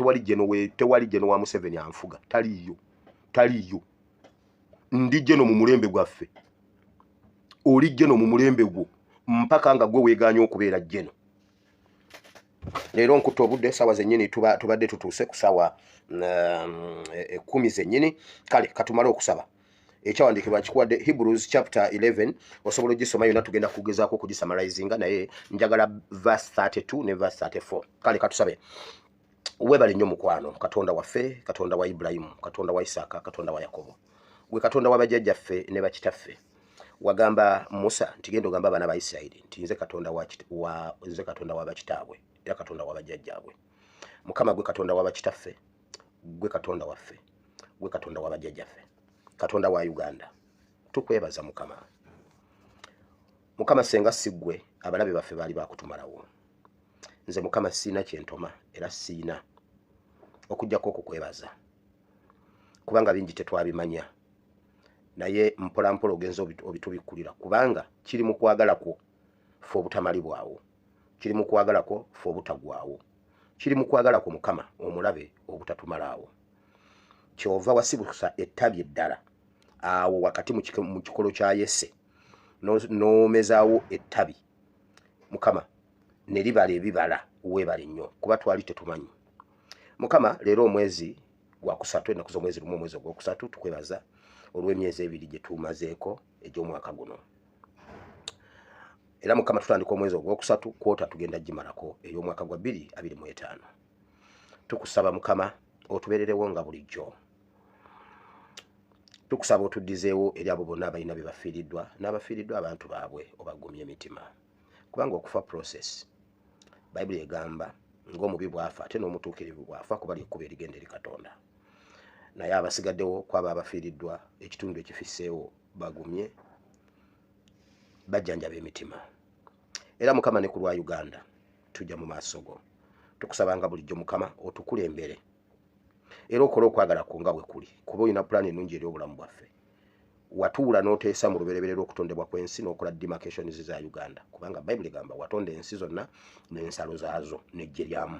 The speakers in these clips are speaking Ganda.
Tewali general we, tewali general wa Museveni anfuga, taliiyo, taliiyo. Ndi general mu mulembe gwaffe, oli general mu mulembe gwo, mpaka nga gwe weeganye okubeera general. Leero nkutta obudde, saawa zennyini tubadde tutuuse ku saawa 10 zennyini. Kale katumale okusaba. Ekyawandiikibwa nkikuwadde, Hebrews chapter 11, osobola ogisoma yonna, tugenda kugezaako okugisummarizinga, naye njagala verse 32 ne verse 34. Kale katusabe. Weebale nnyo mukwano, Katonda waffe, Katonda wa Ibulayimu, Katonda wa Isaaka, Katonda wa Yakobo, gwe Katonda wa bajjajjaffe ne bakitaffe. Wagamba Musa nti, "Genda ogamba abaana ba Isirayiri nti nze Katonda wa, nze Katonda wa bakitaabwe era Katonda wa bajjajjaabwe." Mukama, gwe Katonda wa bakitaffe, gwe Katonda waffe, gwe Katonda wa bajjajjaffe, Katonda wa Uganda. Tukwebaza, Mukama. Mukama, senga si ggwe, abalabe baffe baali bakutumalawo. Nze Mukama siina kyentoma era siina okugjako okukwebaza, kubanga bingi tetwabimanya, naye mpola mpola ogenza obitubikkulira, kubanga kiri mu kwagala kwo ffe obutamalibwawo, kiri mu kwagala kwo ffe obutagwawo, kiri mu kwagala kwo, Mukama, omulabe obutatumalaawo. Kyova wasibusa ettabi eddala awo wakati mu kikolo kya Yese, n'omezaawo ettabi, Mukama, ne libala ebibala. Weebale nnyo, kuba twali tetumanyi. Mukama, leero omwezi gwakusatu, ennaku z'omwezi 1, omwezi ogwokusatu. Tukwebaza olw'emyezi 2 gye tumazeeko egy'omwaka guno. Era Mukama, tutandika omwezi ogwokusatu, quarter tugenda gimalako ey'omwaka gwa 2025. Tukusaba, Mukama, otubeererewo nga bulijjo. Tukusaba otuddizeewo eri abo bonna abalina bye bafiiriddwa n'abafiiriddwa abantu baabwe, obagumye emitima, kubanga okufa process. Bayibuli egamba ng'omubi bw'afa, ate n'omutuukirivu bw'afa, kuba lyekkuba erigenda eri Katonda. Naye abasigaddewo kwabo abafiiriddwa, ekitundu ekifisseewo, bagumye, bajjanjaba emitima. Era Mukama, ne ku lwa Uganda tujja mu maaso go, tukusabanga bulijjo, Mukama, otukulembere era okole okwagala kwo nga bwe kuli, kuba olina pulaani ennungi eri obulamu bwaffe. Watuula n'oteesa mu lubereberye lw'okutondebwa kw'ensi n'okola demarcations za Uganda, kubanga Bayibuli egamba watonda ensi zonna n'ensalo zaazo n'eggye lyamu.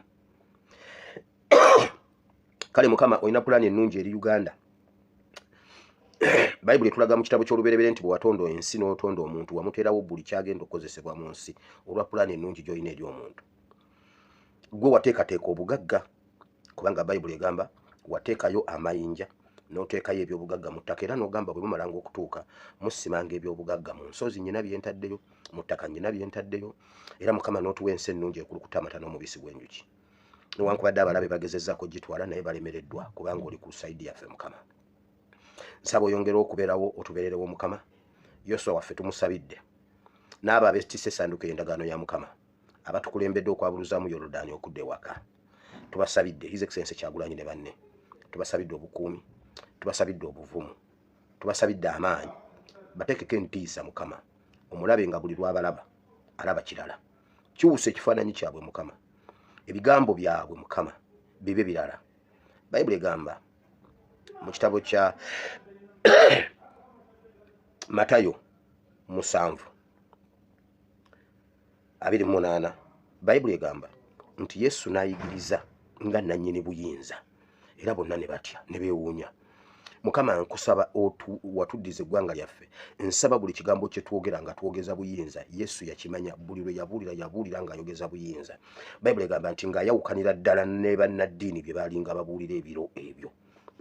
Kale Mukama, olina pulaani ennungi eri Uganda. Bayibuli etulaga mu kitabo ky'Olubereberye nti bwe watonda ensi n'otonda omuntu, wamuteerawo buli kyagenda okukozesebwa mu nsi, olwa pulaani ennungi gy'olina eri omuntu. Gwe wateekateeka obugagga, kubanga Bayibuli egamba wateekayo amayinja n'oteekayo ebyobugagga mu ttaka, era n'ogamba bwe mumalanga okutuuka musimanga ebyobugagga mu nsozi, nyina byentaddeyo, mu ttaka nyina byentaddeyo. Era Mukama, n'otuwa ensi ennungi ekulukuta amata n'omubisi gw'enjuki. Newankubadde abalabe bagezezzaako gitwala, naye balemereddwa, kubanga oli ku side yaffe. Mukama, nsaba oyongere okubeerawo, otubeererewo. Mukama, Yoswa waffe tumusabidde, n'abo abeetisse essanduuko ey'endagaano ya Mukama, abatukulembedde okwabuluzaamu Yoludaani okudda ewaka, tubasabidde. His Excellence Kyagulanyi ne banne, tubasabidde obukuumi, tubasabidde obuvumu, tubasabidde amaanyi, bateekeko entiisa. Mukama, omulabe nga buli lwabalaba alaba kirala, kyusa ekifaananyi kyabwe. Mukama, ebigambo byabwe, Mukama, bibe birala. Bayibuli egamba mu kitabo kya Matayo 7:28, Bayibuli egamba nti Yesu n'ayigiriza nga nannyini buyinza, era bonna ne batya ne beewuunya. Mukama, nkusaba watuddiza eggwanga lyaffe. Nsaba buli kigambo kye twogera nga twogeza buyinza. Yesu yakimanya, buli lwe yabuulira, yabuulira ng'ayogeza buyinza. Bayibuli egamba nti ng'ayawukanira ddala ne bannaddiini bye baalinga babuulira ebiro ebyo,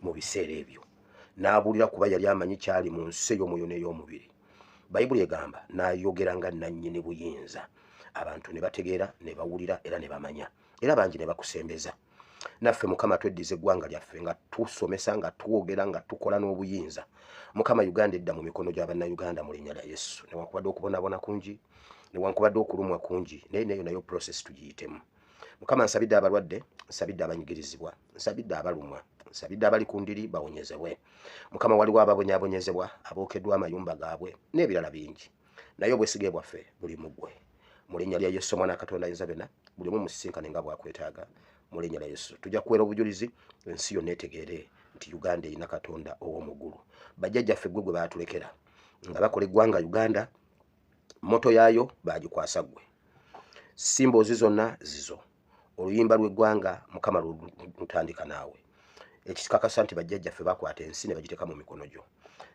mu biseera ebyo n'abuulira, kuba yali amanyi kyali mu nsi ey'omwoyo n'ey'omubiri. Bayibuli egamba n'ayogera nga nannyini buyinza, abantu ne bategeera, ne bawulira era ne bamanya, era bangi ne bakusembeza. Naffe, Mukama, tweddiza eggwanga lyaffe nga tusomesa, nga twogera, nga tukola n'obuyinza. Mukama, Uganda edda mu mikono gy'Abannayuganda mu linnya lya Yesu. Newankubadde okubonaabona kungi, newankubadde okulumwa kungi, naye neyo nayo process tugiyitemu. Mukama, nsabidde abalwadde, nsabidde abanyigirizibwa, nsabidde abalumwa, nsabidde abali ku ndiri bawonyezebwe. Mukama, waliwo ababonyaabonyezebwa, abookeddwa amayumba gaabwe n'ebirala bingi, naye obwesige bwaffe buli mu ggwe. Mu linnya lya Yesu, Omwana Katonda ayinza byonna, buli omu musisinkane nga bwakwetaaga mu linnya lya Yesu. Tujja kuweera obujulizi, ensi yonna etegeere nti Uganda erina Katonda ow'omu ggulu. Bajjajjaffe gwe gwe baatulekera nga bakola eggwanga Uganda. Motto yaayo bagikwasa ggwe, symbols zonna zizo. Oluyimba lw'eggwanga Mukama lutandika naawe, ekikakasa nti bajjajjaffe bakwata ensi ne bagiteeka mu mikono gyo.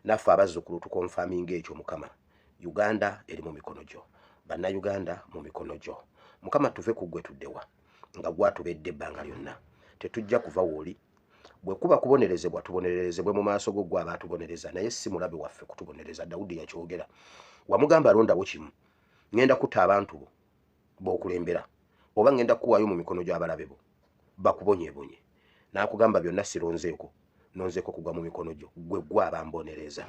Naffe abazzukulu tuconfirminga ekyo. Mukama, Uganda eri mu mikono gyo, Bannayuganda mu mikono gyo. Mukama, tuve ku ggwe tuddewa nga gwatubedde ebbanga lyonna? Tetujja kuva wooli. Bwe kuba kubonerezebwa, tubonerezebwe mu maaso go gwe abaatubonereza, naye si mulabe waffe kutubonereza. Dawudi yakyogera. Wamugamba, "Londawo kimu: ŋŋenda kutta abantu bo b'okulembera, oba ŋŋenda kukuwaayo mu mikono gy'abalabe bo bakubonyeebonye." N'akugamba, "Byonna sironzeeko, nonzeeko kugwa mu mikono gyo, gwe gwe abambonereza."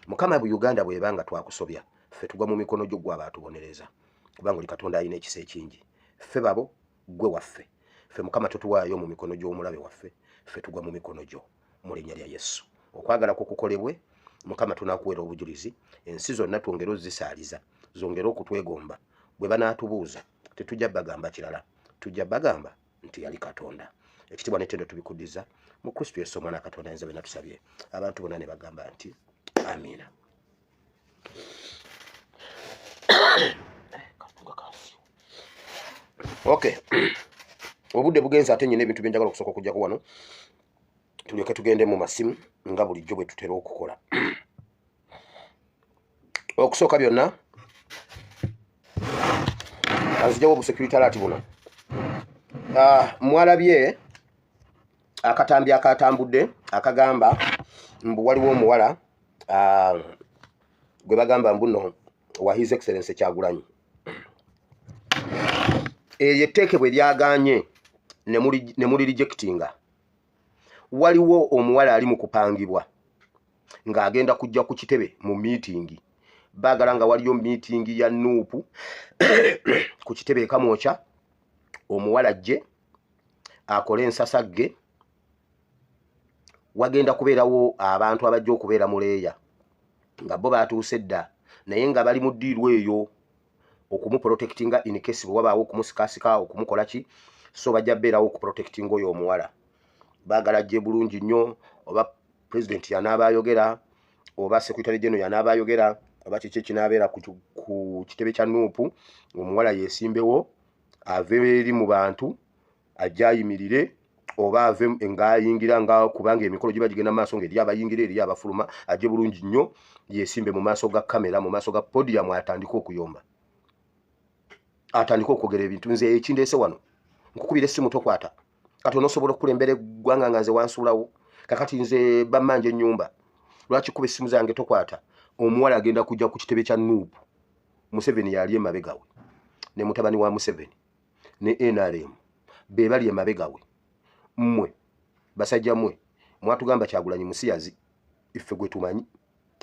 Mukama, bu Uganda bw'ebanga twakusobya, ffe tugwa mu mikono gyo gwe abaatubonereza, kubanga oli Katonda alina ekisa ekingi. Ffe babo, gwe waffe ffe. Mukama, totuwaayo mu mikono gy'omulabe waffe. Ffe tugwa mu mikono gyo mu linnya lya Yesu. Okwagala kwo kukolebwe. Mukama, tunakuweera obujulizi. Ensi zonna twongere ozisaaliza, zongere okutwegomba. Bwe banaatubuuza, tetujja bagamba kirala, tujja bagamba nti yali Katonda. Ekitiibwa n'ettendo tubikuddiza mu Kristo Yesu, Omwana Katonda. Nze bwe natusabye, abantu bonna ne bagamba nti amiina. Okay, obudde bugenze, ate nyina ebintu byenjagala okusooka okujjako wano, tulyoke tugende mu masimu nga bulijjo bwe tutera okukola. Okusooka byonna, anzijawo obusecurity alert buno. Mwalabye akatambi akatambudde akagamba mbu waliwo omuwala gwe bagamba mbu no wa His Excellence Kyagulanyi. Eyo etteeke bwe lyaganye ne muli rejectinga, waliwo omuwala ali mu kupangibwa ng'agenda kujja ku kitebe mu meeting. Baagala nga waliyo meeting ya NUP ku kitebe ekamwokya, omuwala ajje akole ensasagge. Wagenda kubeerawo abantu abajja okubeera mu leeya nga bo batuuse dda, naye nga bali mu ddiiru eyo okumuprotectinga in case bwe wabaawo okumusikasika, okumukola ki. So bajja beerawo okuprotectinga oyo omuwala. Baagala ajje bulungi nnyo, oba president yanaaba ayogera, oba secretary general yanaaba ayogera, oba kiki ekinaabeera ku kitebe kya NUP, omuwala yeesimbewo, ave eri mu bantu, ajje ayimirire, oba ave ng'ayingira, nga kubanga emikolo giba gigenda mu maaso ng'eri abayingira, eri abafuluma. Ajje bulungi nnyo, yeesimbe mu maaso ga kamera, mu maaso ga podium, atandike okuyomba, atandike okwogera ebintu. Nze ekindeese wano, nkukubira essimu tokwata. Kati onoosobola okukulembera eggwanga nga nze wansuulawo? Kakati nze bammanja ennyumba, lwaki kuba essimu zange tokwata? Omuwala agenda kujja ku kitebe kya NUP. Museveni yali emabega we ne mutabani wa Museveni ne NRM be bali emabega we. Mmwe basajja mmwe mwatugamba Kyagulanyi musiyazi, iffe gwe tumanyi.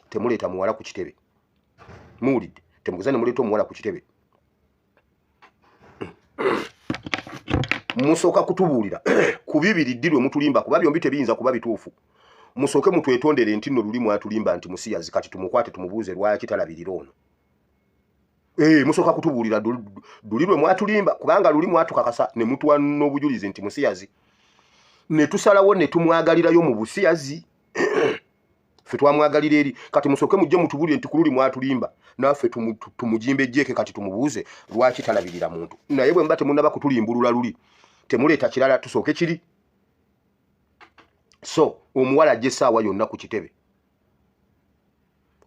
Temuleeta muwala ku kitebe, muwulidde? Temugeza ne muleeta omuwala ku kitebe. Musooka kutubuulira ku bibiri ddi lwe mutulimba, kuba byombi tebiyinza kuba bituufu. Musooke mutwetondere nti nno luli mwatulimba nti musiyazi, kati tumukwate tumubuuze lwaki talabirira ono. Musooka kutubuulira luli lwe mwatulimba, kubanga luli mwatukakasa ne mutuwa n'obujulizi nti musiyazi, ne tusalawo ne tumwagalirayo mu busiyazi. Ffe twamwagalira eri. Kati musooke mujje mutubuulire nti ku luli mwatulimba, naffe tumujimbe ejjeeke, kati tumubuuze lwaki talabirira muntu. Naye bwe muba temunnaba kutulimbulula luli, temuleeta kirala, tusooke kiri. So omuwala ajja essaawa yonna ku kitebe,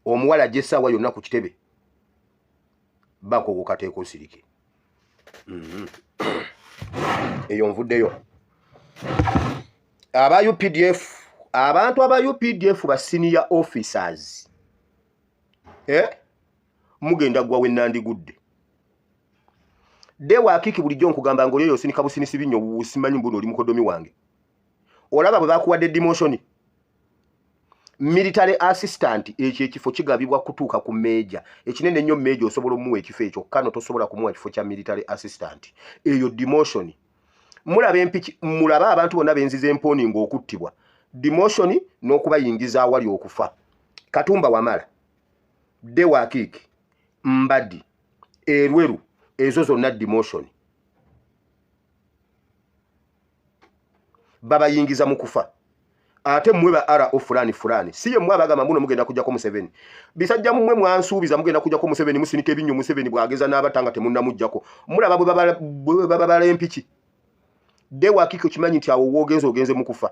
omuwala ajja essaawa yonna ku kitebe. Baako kateeko nsirike. Eyo nvuddeyo. Aba UPDF, abantu aba UPDF, ba senior officers, eh? Mugenda gwa we nandigudde Deo Akiiki. Bulijjo nkugamba nga olyoyo osinika businisi binnyo, simanyi mbuno oli mukodomi wange. Olaba bwe bakuwadde demotion, military assistant. Ekyo ekifo kigabibwa kutuuka ku major. Ekinene ennyo major osobola omuwa ekifo ekyo, kano tosobola kumuwa kifo kya military assistant. Eyo demotion. Mulaba empiki, mulabe abantu bonna benziza empooni ng'okuttibwa demotion n'okubayingiza awali okufa. Katumba Wamala, Deo Akiiki, Mbadi, Elwelu, ezo zonna demotion, babayingiza mu kufa. Ate mmwe ba RO fulani fulani, si ye mmwe abagamba muno mugenda kujjako Museveni? Bisajja mmwe mwansuubiza mugenda kujjako Museveni, musinika ebinnyo. Museveni bw'ageza n'abatta nga temunnamuggyako, mulaba bwe babala empiki. Dewakiki okimanyi nti awo woogenze ogenze mu kufa.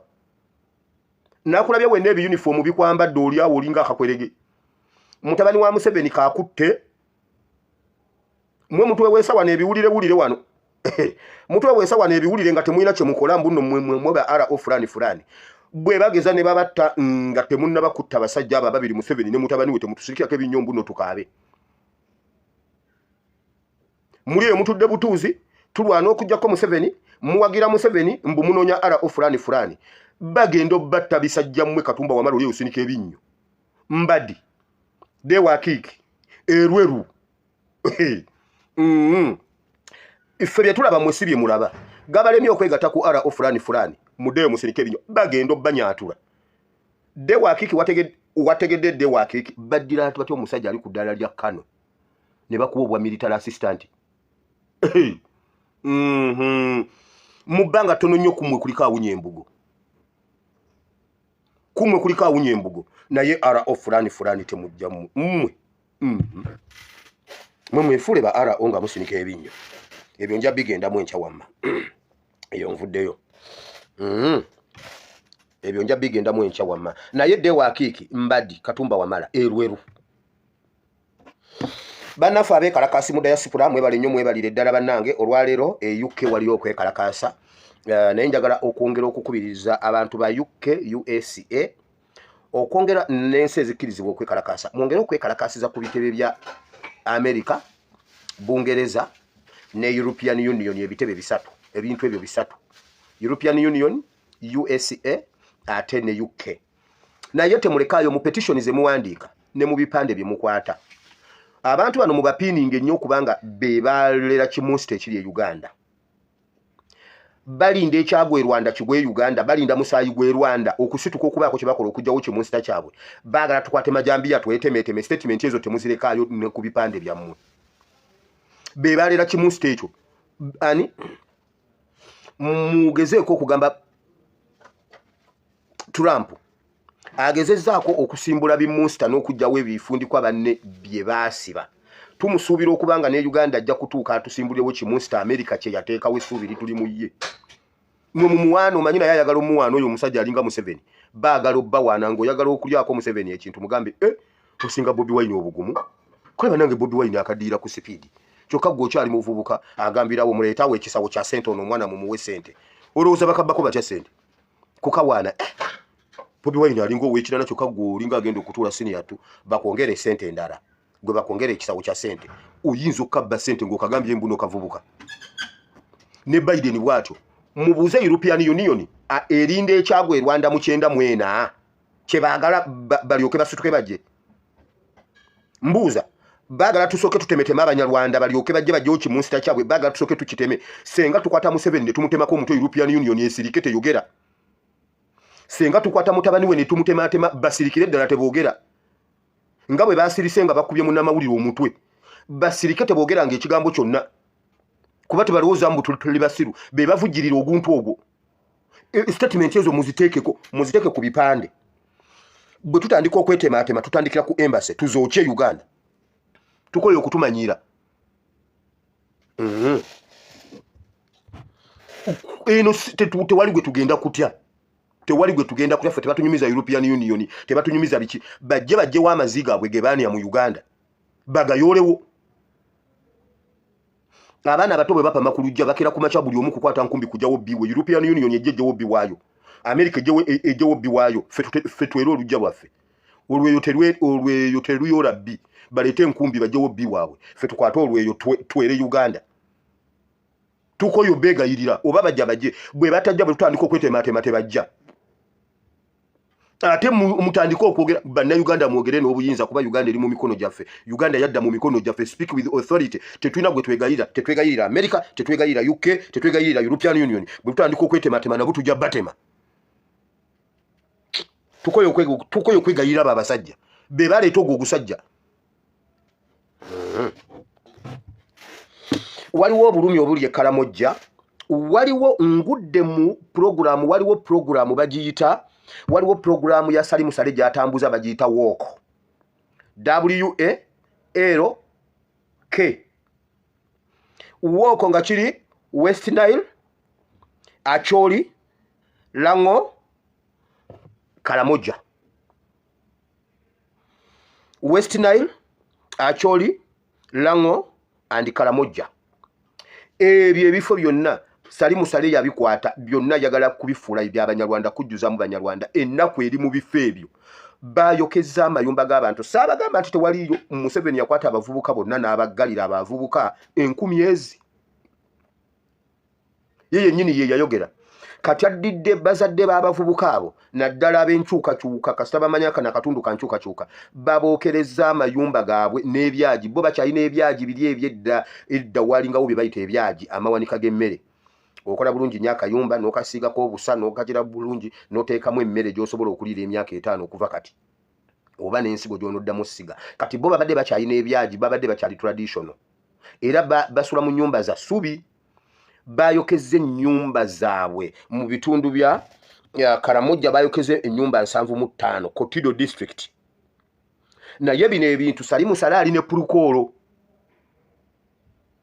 Nakulabye wenna ebiyunifoomu bikwambadde, oli awo olinga akakwerege. Mutabani wa Museveni kakutte mwe mutweweesa wano ebiwulire wulire wano, mutweweesa wano ebiwulire nga temulina kyemukola. Mbuno mwe ba RO fulani fulani bwe bageza ne babatta nga temunnaba kutta basajja abo ababiri, Museveni ne mutabani we, temutusirikirako ebinnyo mbuno tukaabe. Muli eyo mutudde butuuzi, tulwana okugjako Museveni, muwagira Museveni, mbu munoonya RO fulani fulani. Bagenda obbatta bisajja mmwe. Katumba Wamala oli osinika ebinnyo, Mbadi, Dewakiiki, Erweru. Ffe bye tulaba mwe si bye mulaba. Gabalemye okwegatta ku RO fulani fulani, muddeyo musinike ebinnyo, bagenda obbanyaatula. Dewakiiki wategedde Dewakiiki baddira nti batya omusajja ali ku ddaala lya kano ne bakuwa obwa military assistant. Mu bbanga ttono nnyo kumwe kuliko awunya embugo, kumwe kuliko awunya embugo. Naye RO fulani fulani temujja mmwe. Mwe mwefuule ba RO nga musinika ebinnyo. Ebyo nja bigendamu enkya wamma. Eyo nvuddeyo. Ebyo nja bigendamu enkya wamma. Naye Dewakiiki, Mbadi, Katumba Wamala, Erweru, bannaffe abeekalakaasi mu diaspora, mwebale nnyo, mwebalire ddala bannange. Olwaleero e UK waliyo okwekalakaasa. Naye njagala okwongera okukubiriza abantu ba UK, USA, okwongera n'ensi ezikkirizibwa okwekalakaasa, mwongere okwekalakaasiza ku bitebe bya America, Bungereza ne European Union. Ebitebe bisatu, ebintu ebyo bisatu: European Union, USA ate ne UK. Naye temulekaayo mu petition ze muwandiika ne mu bipande bye mukwata. Abantu bano mubapiininga ennyo, okubanga be balera kimunsita ekiri e Uganda. Balinda ekyagwa e Rwanda kigwe e Uganda, balinda musaayi gw'e Rwanda okusituka okubaako kye bakola okugyawo kimunsita kyabwe. Baagala tukwate majambiya twetemeeteme. Statement ezo temuzirekaayo ne ku bipande byammwe. Be balera kimunsita ekyo. Ani mugezeeko okugamba Trump agezezzaako okusimbula bimunsita n'okugyawo ebifundikwa banne bye baasiba. Tumusuubira okuba nga ne Uganda ajja kutuuka atusimbulirewo kimunsita Amerika kye yateekawo. Essuubi lituli mu ye. Mwe mumuwaana, omanyi naye ayagala omuwaana oyo omusajja alinga Museveni. Baagala obbawaana ng'oyagala okulyako Museveni ekintu, mugambe e osinga Bobi Wine obugumu. Kale banange, Bobi Wine akaddiira ku sipiidi, kyokka gwe okyali muvubuka. Agambirawo muleetaawo ekisawo kya sente, ono omwana mumuwe sente. Olowooza bakabbako batya sente kukawaana? Eh, Bobi Wine alinga ow'ekirala, kyokka gwe olinga agenda okutuula senior two. Bakwongera esente endala, gwe bakwongera ekisawo kya sente. Oyinza okukabba sente ng'okagambye embuno kavubuka. Ne Biden bw'atyo. Mubuuze European Union erinda ekyagwa e Rwanda mu 94 kyebaagala balyoke basituke bajje. Mbuuza, baagala tusooke tutemeteme Abanyarwanda balyoke bajje bajjewo kimunsita kyabwe? Baagala tusooke tukiteme. Senga tukwata Museveni ne tumutemako omutwe, European Union esirike teyogera. Senga tukwata mutabani we ne tumutematema, basirikire ddala teboogera, nga bwe basirise nga bakubye munnamawulire omutwe. Basirike teboogera nga ekigambo kyonna, kuba tebalowooza mbu tuli basiru. Be bavujjirira oguntu ogwo. Statement ezo muziteekeko, muziteeke ku bipande. Bwe tutandika okwetematema, tutandikira ku embassy tuzookye Uganda. Tukoye okutumanyiira. Eno tewali gwe tugenda kutya, tewali gwe tugenda kutya ffe. Tebatunyumiza European Union, tebatunyumiza biki. Bajje bajjewo amazzi gaabwe ge baania mu Uganda, bagayolewo. Abaana abato bwe bapama ku lujja, bakera ku makya buli omu kukwata nkumbi kujjawo bbiwe. European Union ejje ejjewo bbi waayo, America ejjewo bbi waayo, ffe twere olujja lwaffe. Olweyo teruyoola bbi. Baleete enkumbi bajjewo bbi waabwe, ffe tukwate olweyo twere Uganda. Tukoyo beegayirira oba bajja bajje. Bwe batajja, bwe tutandika okwetematema, tebajja. Ate mutandike okwogera, Bannayuganda, mwogere n'obuyinza, kuba Uganda eri mu mikono gyaffe. Uganda yadda mu mikono gyaffe. Speak with authority. Tetulina gwe twegayirira. Tetwegayirira America, tetwegayirira UK, tetwegayirira European Union. Bwe tutandika okwetematema, nabo tujja batema. Tukoye okwegayirira abo abasajja be baleeta ogwo ogusajja. Waliwo obulumi obuli e Kalamojja. Waliwo ngudde mu puroguramu, waliwo puroguramu bagiyita, waliwo puroguramu ya Salimu Sale gy'atambuza, bagiyita Walk, W A L K, Walk, nga kiri West Nile. Acholi, Lango, Karamoja. West Nile, Acholi, Lango and Karamoja. Ebyo ebifo byonna Salimu Saleh yabikwata byonna, ayagala kubifuula eby'Abanyarwanda, kujjuzamu Banyarwanda. Ennaku eri mu bifo ebyo, bayokezza amayumba g'abantu. Saabagamba nti tewaliyo. Museveni yakwata abavubuka bonna n'abaggalira, abavubuka 1000 ezi ye yennyini ye yayogera. Kati addidde bazadde b'abavubuka abo, naddala ab'enkyukakyuka, kasita bamanya kana akatundu ka nkyukakyuka, babookereza amayumba gaabwe n'ebyagi. Bo bakyalina ebyagi biri ebyedda edda, walingawo bye bayita ebyagi, amawanika g'emmere. Okola bulungi nnyo akayumba, n'okasiigako obusa, n'okagira bulungi, n'oteekamu emmere gy'osobola okuliira emyaka 5 okuva kati, oba n'ensigo gy'onoddamu ssiga. Kati bo babadde bakyalina ebyagi, babadde bakyali traditional, era basula mu nnyumba za ssubi. Bayokezza ennyumba zaabwe mu bitundu bya Karamoja, bayokeze ennyumba 75, Kotido district. Naye bino ebintu Salimu Saleh ali ne Purukolo.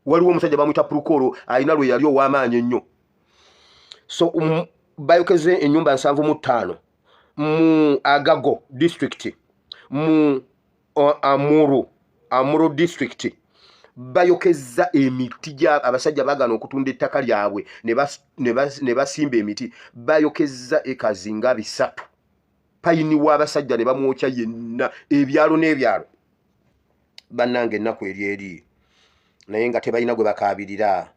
Waliwo omusajja bamuyita Purukolo, alina lwe yali ow'amaanyi ennyo. So bayokeze ennyumba 75 mu Agago district, mu Amuru district bayokezza emiti gya abasajja bagana okutunda ettaka lyabwe ne basimba emiti. Bayokezza ekazi nga 300, payini w'abasajja ne bamwokya yenna, ebyalo n'ebyalo. Bannange, ennaku eri eri, naye nga tebalina gwe bakaabirira,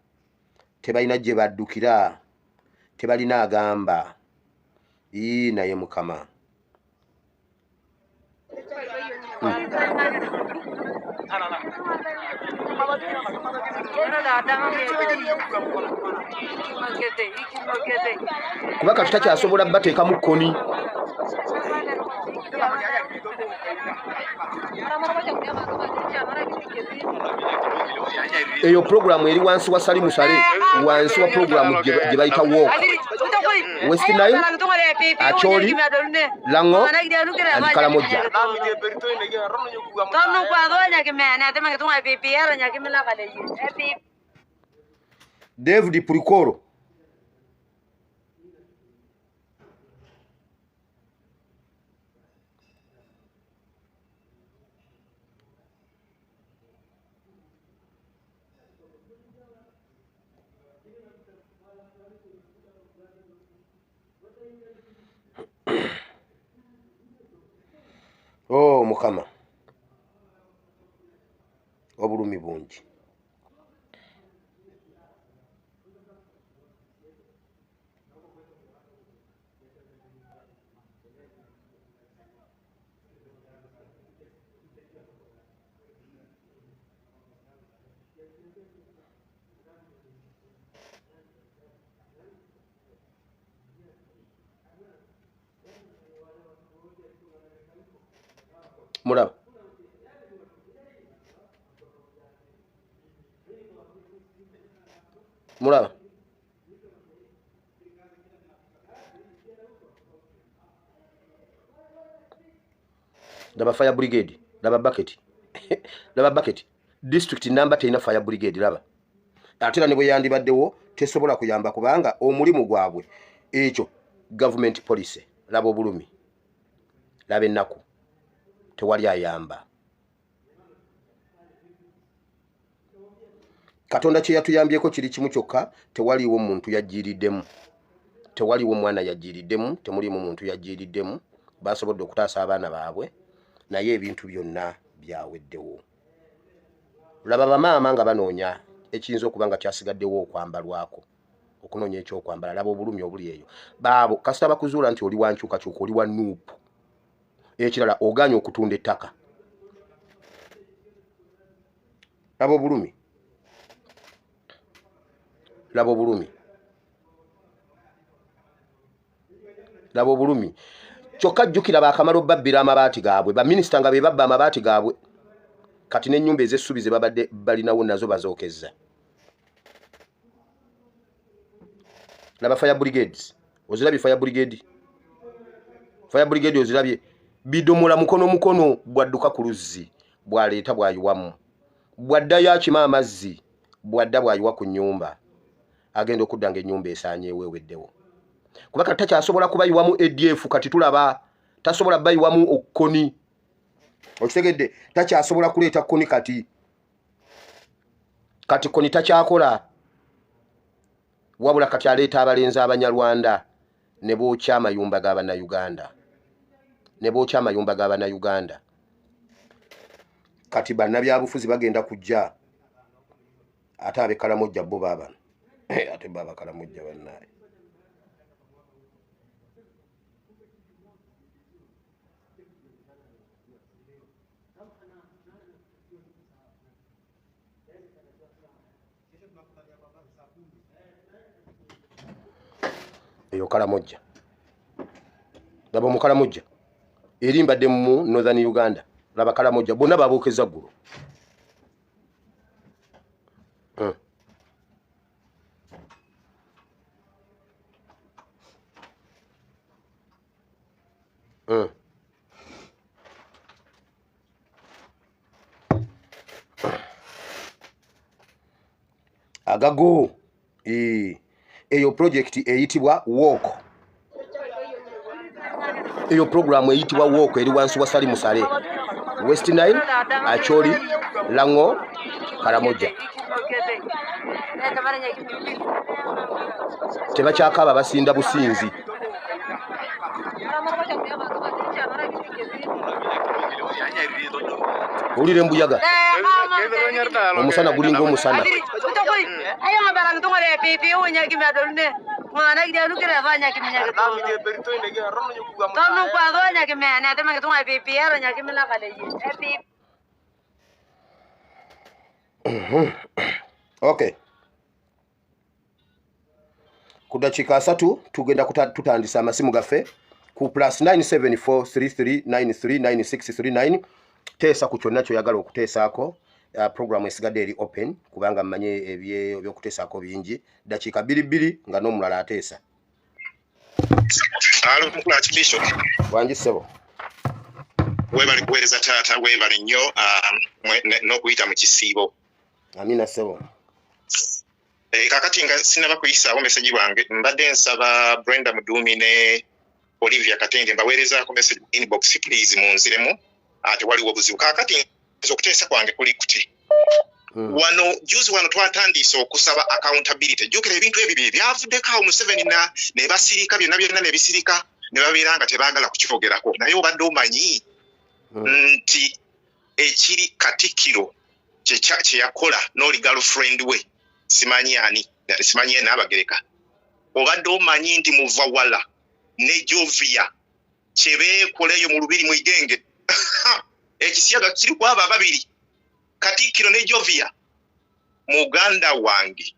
tebalina gye baddukira, tebalina agamba ii. Naye Mukama. Kuba kati takyasobola bateekamu kkoni. Eyo puroguramu eri wansi wa Salimu Saleh, wansi wa puroguramu gye bayita Walk West Nile, Acholi, Lango and Karamoja. David Purikoro. Oh Mukama, obulumi bungi. Mulaba, mulaba. Laba fire brigade, laba bucket, laba bucket. District namba terina fire brigade. Laba, ate era ne bwe yandibaddewo tesobola kuyamba, kubanga omulimu gwabwe ekyo government policy. Laba obulumi, laba ennaku, tewali ayamba. Katonda kye yatuyambyeko kiri kimu kyokka: tewaliiwo muntu yagiiriddemu, tewaliiwo mwana yagiiriddemu, temuliimu muntu yagiiriddemu. Basobodde okutaasa abaana baabwe, naye ebintu byonna byaweddewo. Laba bamaama nga banoonya ekiyinza okuba nga kyasigaddewo okwambalwako, okunoonya ekyokwambala. Laba obulumi obuli eyo. Baabo kasita bakuzuula nti oli wankyukakyuka, oli wa NUP, ekirala ogaanye okutunda ettaka. Laba obulumi, laba obulumi, laba obulumi. Kyokka jjukira, bakamala obbabbira amabaati gaabwe, baminisita nga be babba amabaati gaabwe. Kati n'ennyumba ez'essubi ze babadde balinawo nazo bazookezza. Laba fire brigades, ozirabye? Fire brigade, fire brigade ozirabye? Bidomola mukono mukono, bwadduka ku luzzi, bwaleeta, bwayiwamu, bwaddayo akima amazzi, bwadda bwayiwa ku nnyumba. Agenda okudda nga ennyumba esaanyeewo, eweddewo, kuba kati takyasobola kubayiwamu ADF. Kati tulaba tasobola bayiwamu Kony, okitegedde? Takyasobola kuleeta Kony kati. Kati Kony takyakola, wabula kati aleeta abalenzi Abanyarwanda ne bookya amayumba g'Abannayuganda, ne bookya amayumba g'Abannayuganda. Kati bannabyabufuzi bagenda kujja, ate ab'e Kalamojja bo baabano, ate bo Abakalamojja bannaaye. Eyo Kalamojja, laba Omukalamojja eri mbadde mu Northern Uganda. Laba Kalamojja, bonna babuukeza ggulo. Agago eyo project eyitibwa Walk, eyo programu eyitibwa Walk eri wansi wa Salim Saleh, West Nile, Acholi, Lango, Karamoja. Tebakyakaaba, basinda businzi. Owulira embuyaga, omusana gulinga omusana. Okay, ku dakiika 30 tugenda tutandisa amasimu gaffe ku +97433939639. Teesa ku kyonna kyoyagala okuteesaako. Programu esigadde eri open, kubanga mmanye ebyokuteesaako bingi. Dakiika bbiri bbiri nga n'omulala ateesa. Alo, mukulu Archbishop. Wangi, ssebo. Weebale kuweereza taata, weebale nnyo n'okuyita mu kisiibo. Amina, ssebo. Kakati nga sinaba kuyisaawo message bwange, mbadde nsaba Brenda Muduumi ne Olivia Katende, mbaweerezaako message inbox, please munziremu, ate waliwo obuzibu. Kakati nze okuteesa kwange kuli kuti. Wano juzi wano twatandise okusaba accountability. Jjukira ebintu ebyo bye byavuddeko awo Museveni ne basirika byonna byonna, ne bisirika, ne babeera nga tebaagala kukyogerako. Naye obadde omanyi nti ekiri Katikkiro kye yakola n'oli girlfriend we, simanyi ani, simanyi Naabagereka, obadde omanyi nti Muvawala ne Jovia kye beekola eyo mu lubiri mu Igenge, ekisiyaga kiri ku abo ababiri, Katikkiro ne Jovia, muganda wange,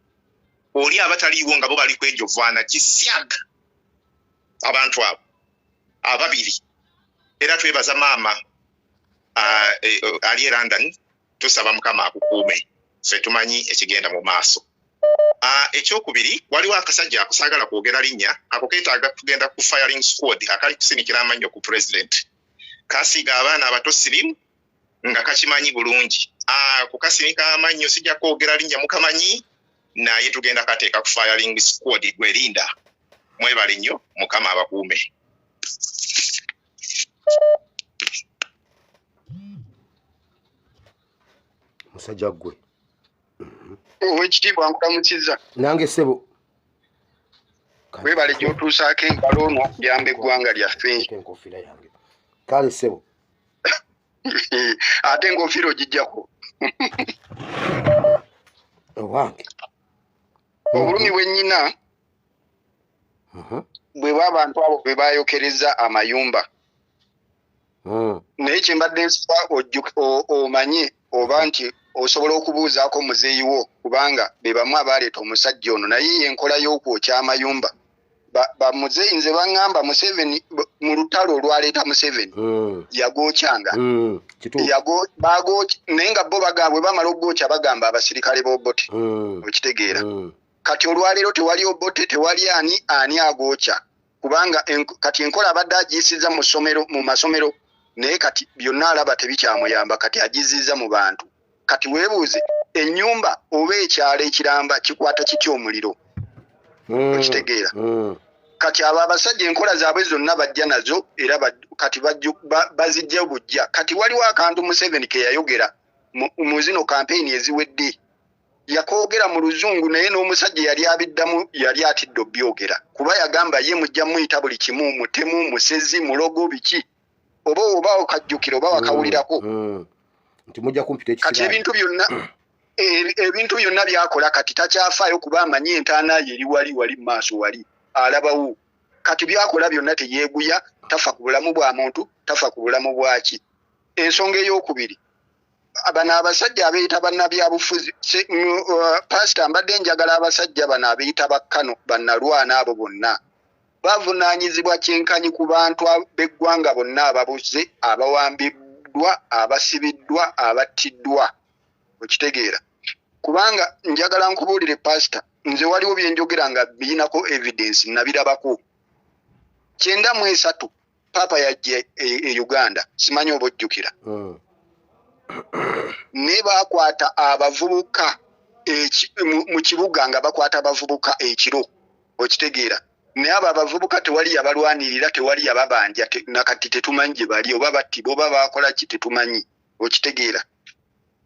oli abataliiwo nga bo bali kwejovaana kisyaga, abantu abo ababiri. Era twebaza maama ali e London, tusaba Mukama akukuume, ffe tumanyi ekigenda mu maaso. Ekyokubiri, waliwo akasajja akusaagala kwogera linnya, ako keetaaga kugenda ku firing squad, akali kusinikira amannyo ku president, kasiiga abaana abato sirimu nga kakimanyi bulungi. Kukasinika amannyo, sijja kwogera linnya, mukamanyi, naye tugenda kateeka ku firing squad. Gwerinda. Mwebale nnyo, Mukama abakuume. Musajja ggwe. Owekitiibwa, nkulamukiza. Nange, ssebo. Webale gy'otuusaako engalo n'okuyamba eggwanga lyaffe. Enkofiira yange. Kale, ssebo. Ate enkofiira ogijjako. Owange. Obulumi bwe nnyina bwe bw'abantu abo bwe bayokereza amayumba. Naye kye mbadde nsaba omanye oba nti osobola okubuuzaako muzeeyi wo, kubanga be bamu abaaleeta omusajja ono, naye yenkola y'okwokya amayumba. Bamuzeeyi nze baŋŋamba Museveni mu lutalo olwaleeta Museveni yagookyanga. Bagooky, naye nga bo bagamba bwe bamala okugwokya bagamba abasirikale b'Obote. Okitegeera? Kati olwaleero tewali Obote, tewali ani ani agookya, kubanga kati enkola abadde agiyisiza mu ssomero, mu masomero, naye kati byonna alaba tebikyamuyamba, kati agizizza mu bantu. Kati weebuuze, ennyumba oba ekyalo ekiramba kikwata kitya omuliro? Okitegeera? Kati abo abasajja enkola zaabwe zonna bajja nazo era kati bazijja bujja. Kati waliwo akantu Museveni ke yayogera mu zino kampeyini eziwedde, yakoogera mu Luzungu, naye n'omusajja yali abiddamu yali atidde obyogera, kuba yagamba ye mujja muyita buli kimu mutemu, musezi, mulogo, biki, oba okajjukira oba wakawulirako. Nti mujja kumpita ekisiraani. Kati ebintu byonna ebintu byonna byakola kati takyafaayo kuba amanyi entaana ye eri wali wali mu maaso wali alabawo. Kati byakola byonna teyeeguya, tafa ku bulamu bwa muntu, tafa ku bulamu bwaki. Ensonga ey'okubiri, bano abasajja abeeyita bannabyabufuzi, pasita mbadde njagala abasajja bano abeeyita bakkano bannalwana abo bonna bavunaanyizibwa kyenkanyi ku bantu b'eggwanga bonna ababuze, abawambiddwa, abasibiddwa, abattiddwa. Okitegeera? Kubanga njagala nkubuulire pasita, nze waliwo bye njogera nga birinako evidence, nabirabako. 93 Papa yajja e Uganda, simanyi oba ojjukira. Ne bakwata abavubuka mu kibuga nga bakwata abavubuka ekiro. Okitegeera? Naye abo abavubuka tewali yabalwanirira, tewali yababanja, nakati tetumanyi gye bali, oba battibwa oba bakola ki tetumanyi. Okitegeera?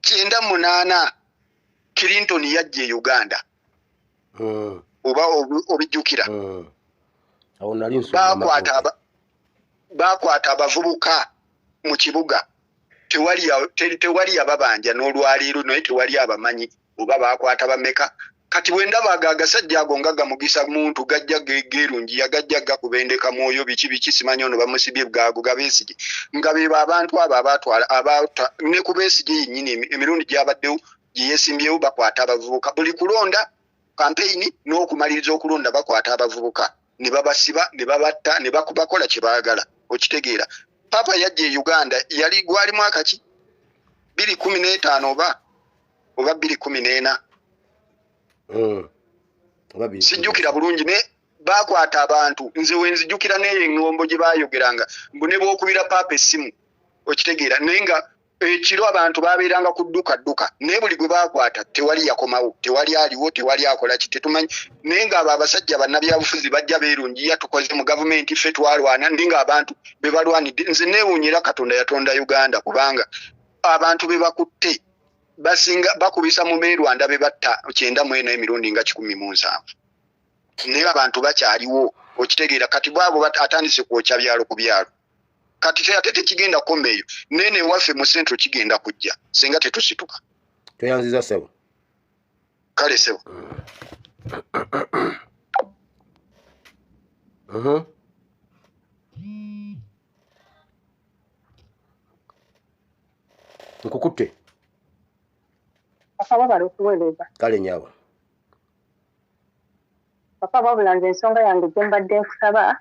98 Clinton yajja e Uganda. Oba obijjukira? Bakwata abavubuka mu kibuga, tewali yababanja n'olwaleero, naye tewali abamanyi oba bakwata bameka. Kati bwe ndaba ago agasajja ago nga gamugisa muntu, gajja geerungiya, gajja gakubendeka mwoyo, biki biki, simanyi ono bamusibye gaago gabeesige, nga bebo abantu abo abatwala ne ku Besigye yennyini emirundi gy'abaddewo gye yeesimbyewo bakwata abavubuka. Buli kulonda kampeyini n'okumaliriza okulonda bakwata abavubuka ne babasiba ne babatta ne bakola kye baagala. Okitegeera? Papa yajja e Uganda yali gwali mwaka ki? 2015 oba 2014. Sijjukira bulungi, ne bakwata abantu. Nze we nzijjukira n'eyo eŋŋombo gye baayogeranga mbu ne bw'okubira Papa essimu. Okitegeera? Naye nga ekiro abantu babeeranga ku dduka dduka, naye buli gwe baakwata tewali yakomawo, tewali aliwo, tewali akola ki, tetumanyi. Naye ng'abo abasajja bannabyabufuzi bajja beerungiya, tukoze mu gavumenti ffe twalwana, ndi ng'abantu be balwanidde. Nze neewuunyira Katonda yatonda Uganda, kubanga abantu be bakutte basinga bakubisa mu Rwanda be batta 94 emirundi nga 170, naye abantu bakyaliwo. Okitegeera? Kati bwabo atandise kwokya byalo ku byalo. Kati ate tekigenda kukoma eyo, nene waffe mu Central kigenda kujja singa tetusituka. Tweyanziza ssebo. Kale ssebo. Nkukutte. Papa wabala okuweereza. Kale nnyabo. Papa wabula nze ensonga yange gye mbadde nkusaba.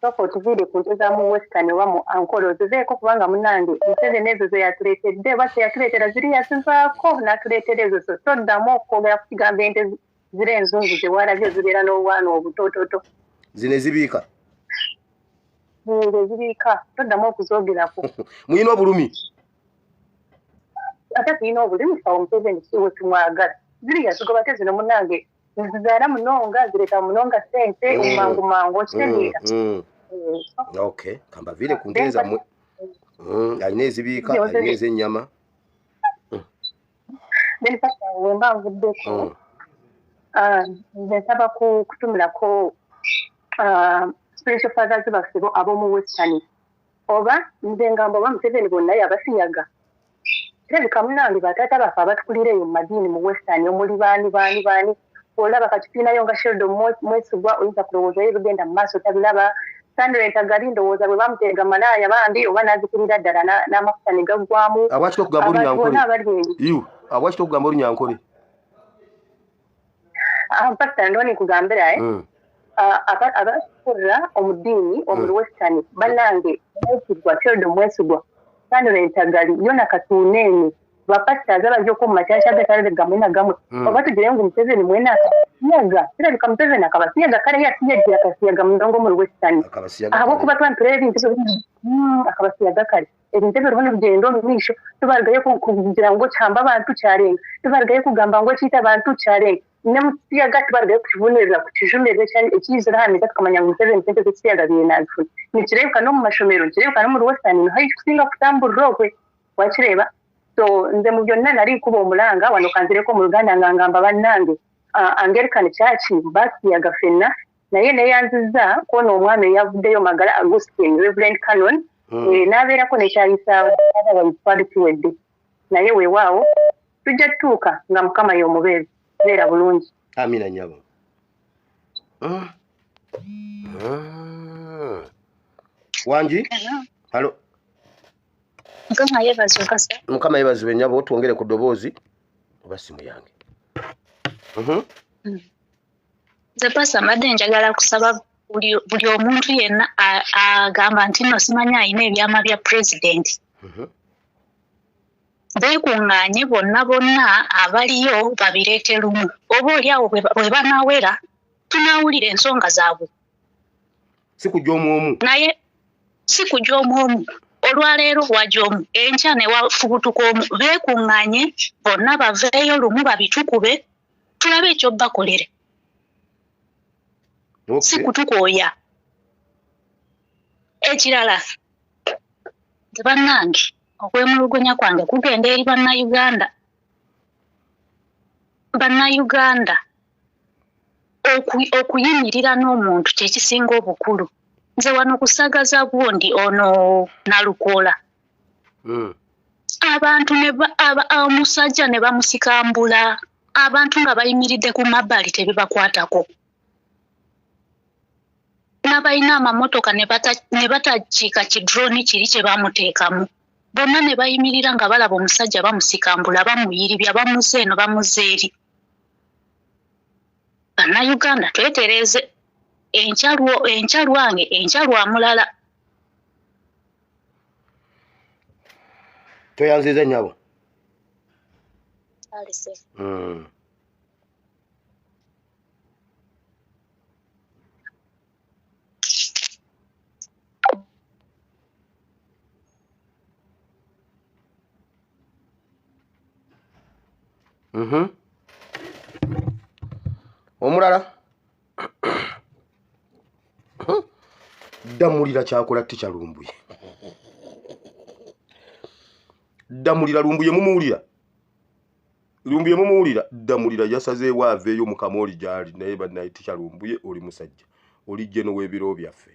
Sooka otuviire ku nte za mu Western oba mu Ankole oziveeko, kubanga munnange Museveni ezo ze yatuleetedde oba teyatuleetera ziri yazivaako n'atuleetera ezo zo. Toddamu okwogera ku kigambo ente ziri enzungu ze walabye zibeera n'obwana obutototo. Zino ezibiika? Ezo ezibiika toddamu okuzoogerako. Muyina obulumi? Ate tulina obulumi ffe awo Museveni si we tumwagala. Ziri yazigoba te zino munnange zizaala munonga, zireeta munonga ssente omumangu mangu. Okitegeera? Okay, kambaviire ku nte zammwe. Alina ezibiika, alina ez'ennyama. Then pastor we mba nvuddeko, nze nsaba kutumulako spiritual fathers baffe bo ab'omu Western, oba nze ngamba oba Museveni bonna yabasiyaga. Kirabika munnange bataata baffe abatukulira eyo mu madiini mu Western omuli baani baani baani, olaba kati tulinayo nga Sheldon Mwesigwa, oyinza kulowooza ye bigenda mu maaso tabiraba. Sandra Ntagali ndowooza bwe bamuteega malaaya bambi oba n'azikirira ddala n'amafuta ne gaggwamu. Abwaki tokugamba Olunyankole? Abwaki tokugamba Olunyankole? Pastor ndoni nkugambira abakolera omu ddiini omuli Western bannange Mwesigwa, Sheldon Mwesigwa, Sandra Ntagali, Yona Katuuneene, bapasitaazi abajja omu makyakya agatali gamwe na gamwe, oba tugire ngu Museveni mwene akabasiyaga. Kirabika Museveni akabasiyaga kale yasiyagira akasiyaga munonga omuri Western, ahabw'okuba twaba nitureeba ebintu akabasiyaga kare ebintu ebiriho nibigyenda omu maisho, tubarugayo kugira ngu kihamba abantu kyarenga, tubarugayo kugamba ngu ekiita abantu kyarenga. Ne mu kisiyaga tubarugayo kukivumirira kukijumirira ekiyizire aha meeza tukamanya ngu Museveni sente z'ekisiyaga biine nazifuna. Nikireebeka n'omu mashomero, nikireebeka n'omuri Western, niho kusinga kutamburira okwe wakireeba. So nze mu byonna nari nkuba omulanga wano kanzireko mu Luganda nga ngamba bannange Anglican Church basiyaga ffenna, naye neyanzizza kwona omwami eyavuddeyo Magala Augustine Reverend Canon n'abeerako nekyayisaawo twali tuwedde, naye weewaawo tujja tutuuka nga Mukama y'omubeezi. Beera bulungi. Amina nnyabo. Wangi? Halo. Mukama yeebazibwe kasa. Mukama yeebazibwe nnyabo, twongere ku ddoboozi oba simu yange. Nze pasa mbadde njagala kusaba buli omuntu yenna agamba nti nno simanyi alina ebyama bya pulezidenti. Beekuŋŋaanye bonna bonna abaliyo babireete lumu, oba oli awo bwe banaawera tunaawulira ensonga zaabwe. Si kujja omu omu. Naye si kujja omu omu. Olwaleero wajja omu, enkya ne wafubutuka omu. Beekuŋŋaanye bonna baveeyo lumu babitukube tulabe ekyo bakolere. Si kutukooya. Ekirala nze bannange okwemulugunya kwange kugenda eri bannayuganda. Bannayuganda okuyimirira n'omuntu kye kisinga obukulu. Nze wano kusagaza gundi ono Nalukoola. Abantu omusajja ne bamusikambula, abantu nga bayimiridde ku mabbali tebibakwatako. N'abalina amamotoka ne batakiika kidroni kiri kye bamuteekamu. Bonna ne bayimirira nga balaba omusajja bamusikambula, bamuyiribya, bamuze eno bamuze eri. Bannayuganda twetereeze, enkya lwange, enkya lwa mulala. Toyanziza nnyabo. Omulala Ddamulira kyakola Teacher Lumbuye. Ddamulira Lumbuye mumuwulira. Lumbuye mumuwulira. Ddamulira yasazeewo aveeyo mu kamooli gy'ali, naye bannaye Teacher Lumbuye oli musajja, oli jjeno w'ebiro byaffe.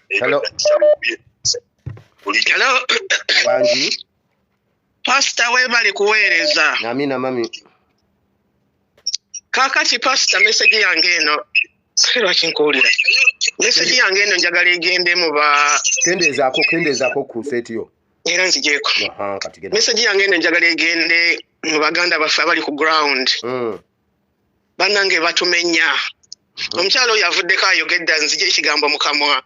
Hello. Hello. Wangi. Pastor webale kuweereza. Amina mami. Kaakati pastor message yange eno lwaki nkuwulira? Message yange eno njagala egende mu ba kendeezaako ku seeti yo. Era nzigyeko. Message yange eno njagala egende mu baganda baffe abali ku ground. Bannange batumenya. Omukyala oyo avuddeko ayogedde nzigye ekigambo mu kamwa.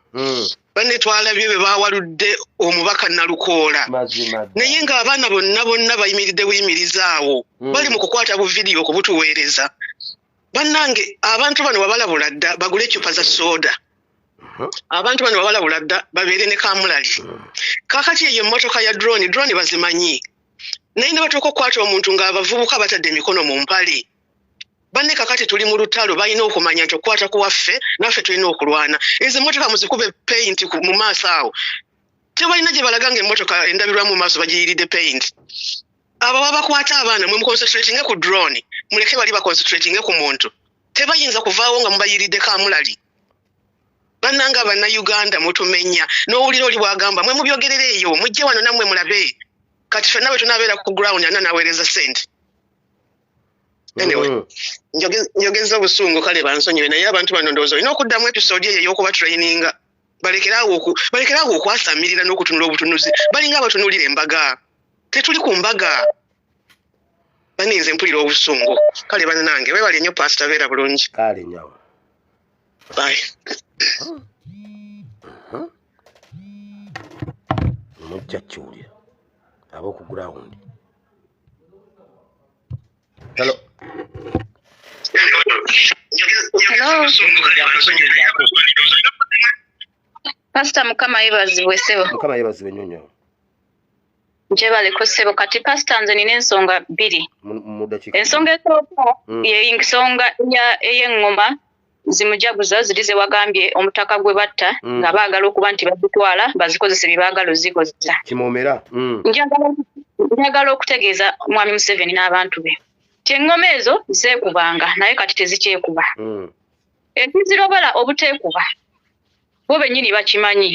Banne twalabye bwe baawaludde omubaka Nalukoola. Naye ng'abaana bonna bonna bayimiridde buyimiriza awo. Bali mu kukwata buvidiyo okubutuweereza. Bannange abantu bano babalabula dda bagule eccupa za sooda. Abantu bano babalabula dda babeere ne kamulali. Kaakati eyo emmotoka ya drone, drone bazimanyi. Naye ne batuuka okukwata omuntu ng'abavubuka batadde emikono mu mpale. Banne kakati tuli mu lutalo, balina okumanya nti okukwata ku waffe naffe tulina okulwana. Ezo emmotoka muzikube paint mu maaso awo. Tebalina gye balaga ng'emmotoka endabirwamu mu maaso bagiyiridde paint. Abo babakwata abaana mwe muconcentratinge ku drone, muleke bali baconcentratinge ku muntu. Tebayinza kuvaawo nga mubayiridde kamulali. Bannange Bannayuganda mutumenya. N'owulira oli bw'agamba mwe mubyogerera eyo, mujje wano nammwe mulabe. Kati ffenna bwe tunaabeera ku ground ana naaweereza ssente. Anyway, njogeza obusungu kale bansonyiwe, naye abantu bano ndowooza olina okuddamu episode eyo ey'okuba traininga. Balekeraawo okwasamirira n'okutunula obutunuzi. Balinga abatunuulira embaga. Tetuli ku mbaga. Baninze mpulira obusungu. Kale bannange weebale nnyo pastor, beera bulungi. Kale nnyo. Bye. Mujja kiwulira ab'oku ground. Hello. Hello. Pastor Mukama yeebazibwe ssebo. Mukama yeebazibwe nnyo nnyo. Njebaleko ssebo. Kati pasita, nze nina ensonga bbiri. Ensonga esooka ye nsonga ey'eŋŋoma zimujaguza ziri ze wagambye omutaka gwe batta nga baagala okuba nti bazitwala bazikozese bye baagala ozikozesa. Kimomera. Njagala okutegeeza Mwami Museveni n'abantu be nti eŋŋoma ezo zeekubanga, naye kati tezikyekuba. Ekizirobala obuteekuba bo bennyini bakimanyi.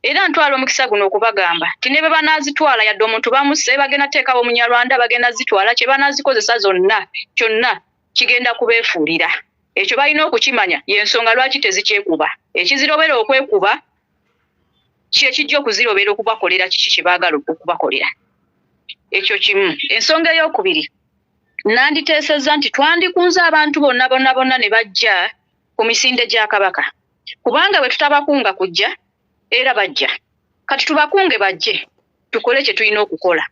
Era ntwala omukisa guno okubagamba nti ne bwe banaazitwala, yadde omuntu bamusse, bagenda teekawo Omunyarwanda, bagenda zitwala, kye banaazikozesa zonna kyonna kigenda kubeefuulira. Ekyo balina okukimanya, y'ensonga lwaki tezikyekuba. Ekizirobera okwekuba kyekijja okuzirobera okubakolera kiki kye baagala okubakolera. Ekyo kimu. Ensonga ey'okubiri, nanditeesezza nti twandikunze abantu bonna bonna bonna ne bajja ku misinde gya Kabaka, kubanga bwe tutabakunga kujja era bajja. Kati tubakunge bajje tukole kye tulina okukola.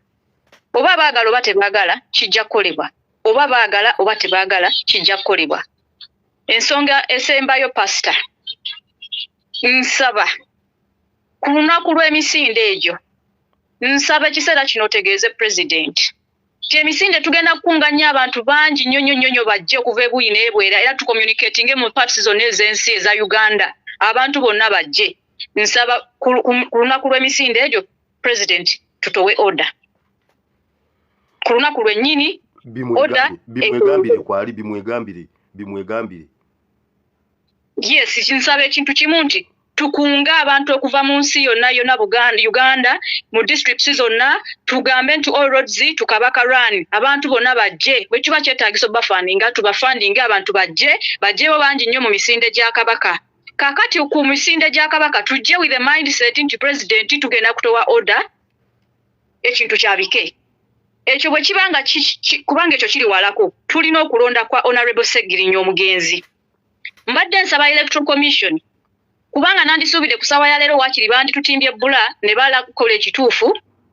Oba baagala oba tebaagala kijja kukolebwa, oba baagala oba tebaagala kijja kukolebwa. Ensonga esembayo, pasita, nsaba ku lunaku lw'emisinde egyo, nsaba ekiseera kino otegeeze pulezidenti nti emisinde tugenda kukunga nnyo abantu bangi nnyo nnyo nnyo nnyo bajje okuva ebuyi n'ebwera, era tucommunicatinge mu parts zonna ez'ensi eza Uganda, abantu bonna bajje. Nsaba ku lunaku lw'emisinde egyo, president, tutowe order ku lunaku lwennyini. Order. Bimwegambire kwali, bimwegambire, bimwegambire. Yes, nsaba ekintu kimu nti tukunge abantu okuva mu nsi yonna yonna, Buganda, Uganda, mu districts zonna, tugambe nti all roads to Kabaka run, abantu bonna bajje. Bwe kiba kyetaagisa obafundinga, tubafundinge, abantu bajje, bajjewo bangi nnyo mu misinde gya Kabaka. Kaakati ku misinde gya Kabaka tujje with the mindset nti president tugenda kutowa order, ekintu kyabike. Ekyo bwe kiba nga kubanga ekyo kiri walako, tulina okulonda kwa Honorable Segirinya omugenzi. Mbadde nsaba Electoral Commission, kubanga nandisuubidde ku ssaawa ya leero waakiri banditutimbye ebbula ne balakola ekituufu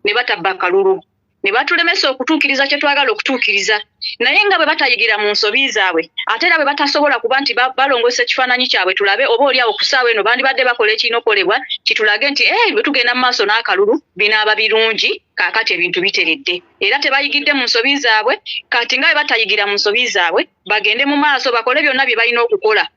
ne batabba akalulu ne batulemesa okutuukiriza kye twagala okutuukiriza. Naye nga bwe batayigira mu nsobi zaabwe, ate era bwe batasobola kuba nti balongoosa ekifaananyi kyabwe, tulabe oba oli awo ku ssaawa eno bandibadde bakola ekirina okukolebwa kitulage nti bwe tugenda mu maaso n'akalulu binaaba birungi. Kaakati ebintu biteredde era tebayigidde mu nsobi zaabwe. Kati nga bwe batayigira mu nsobi zaabwe, bagende mu maaso bakole byonna bye balina okukola.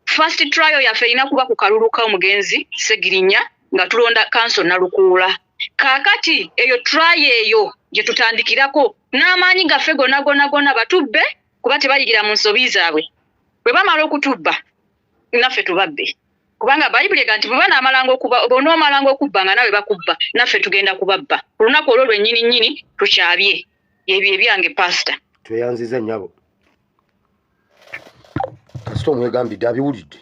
First trial yaffe erina kuba ku kalulu k'omugenzi Segirinya nga tulonda kanso Nalukuula. Kaakati eyo trial eyo gye tutandikirako n'amaanyi gaffe gonna gonna gonna, batubbe kuba tebayigira mu nsobi zaabwe. Bwe bamala okutubba, naffe tubabbe, kubanga Bayibuli ega nti bwe banaamalanga okuba, bonoomalanga okubba nga nawe bakubba, naffe tugenda kubabba ku lunaku olwo lwennyini nnyini tukyabye. Ebyo ebyange, pasita. Tweyanziza nnyabo. Kasita omwegambidde, abiwulidde,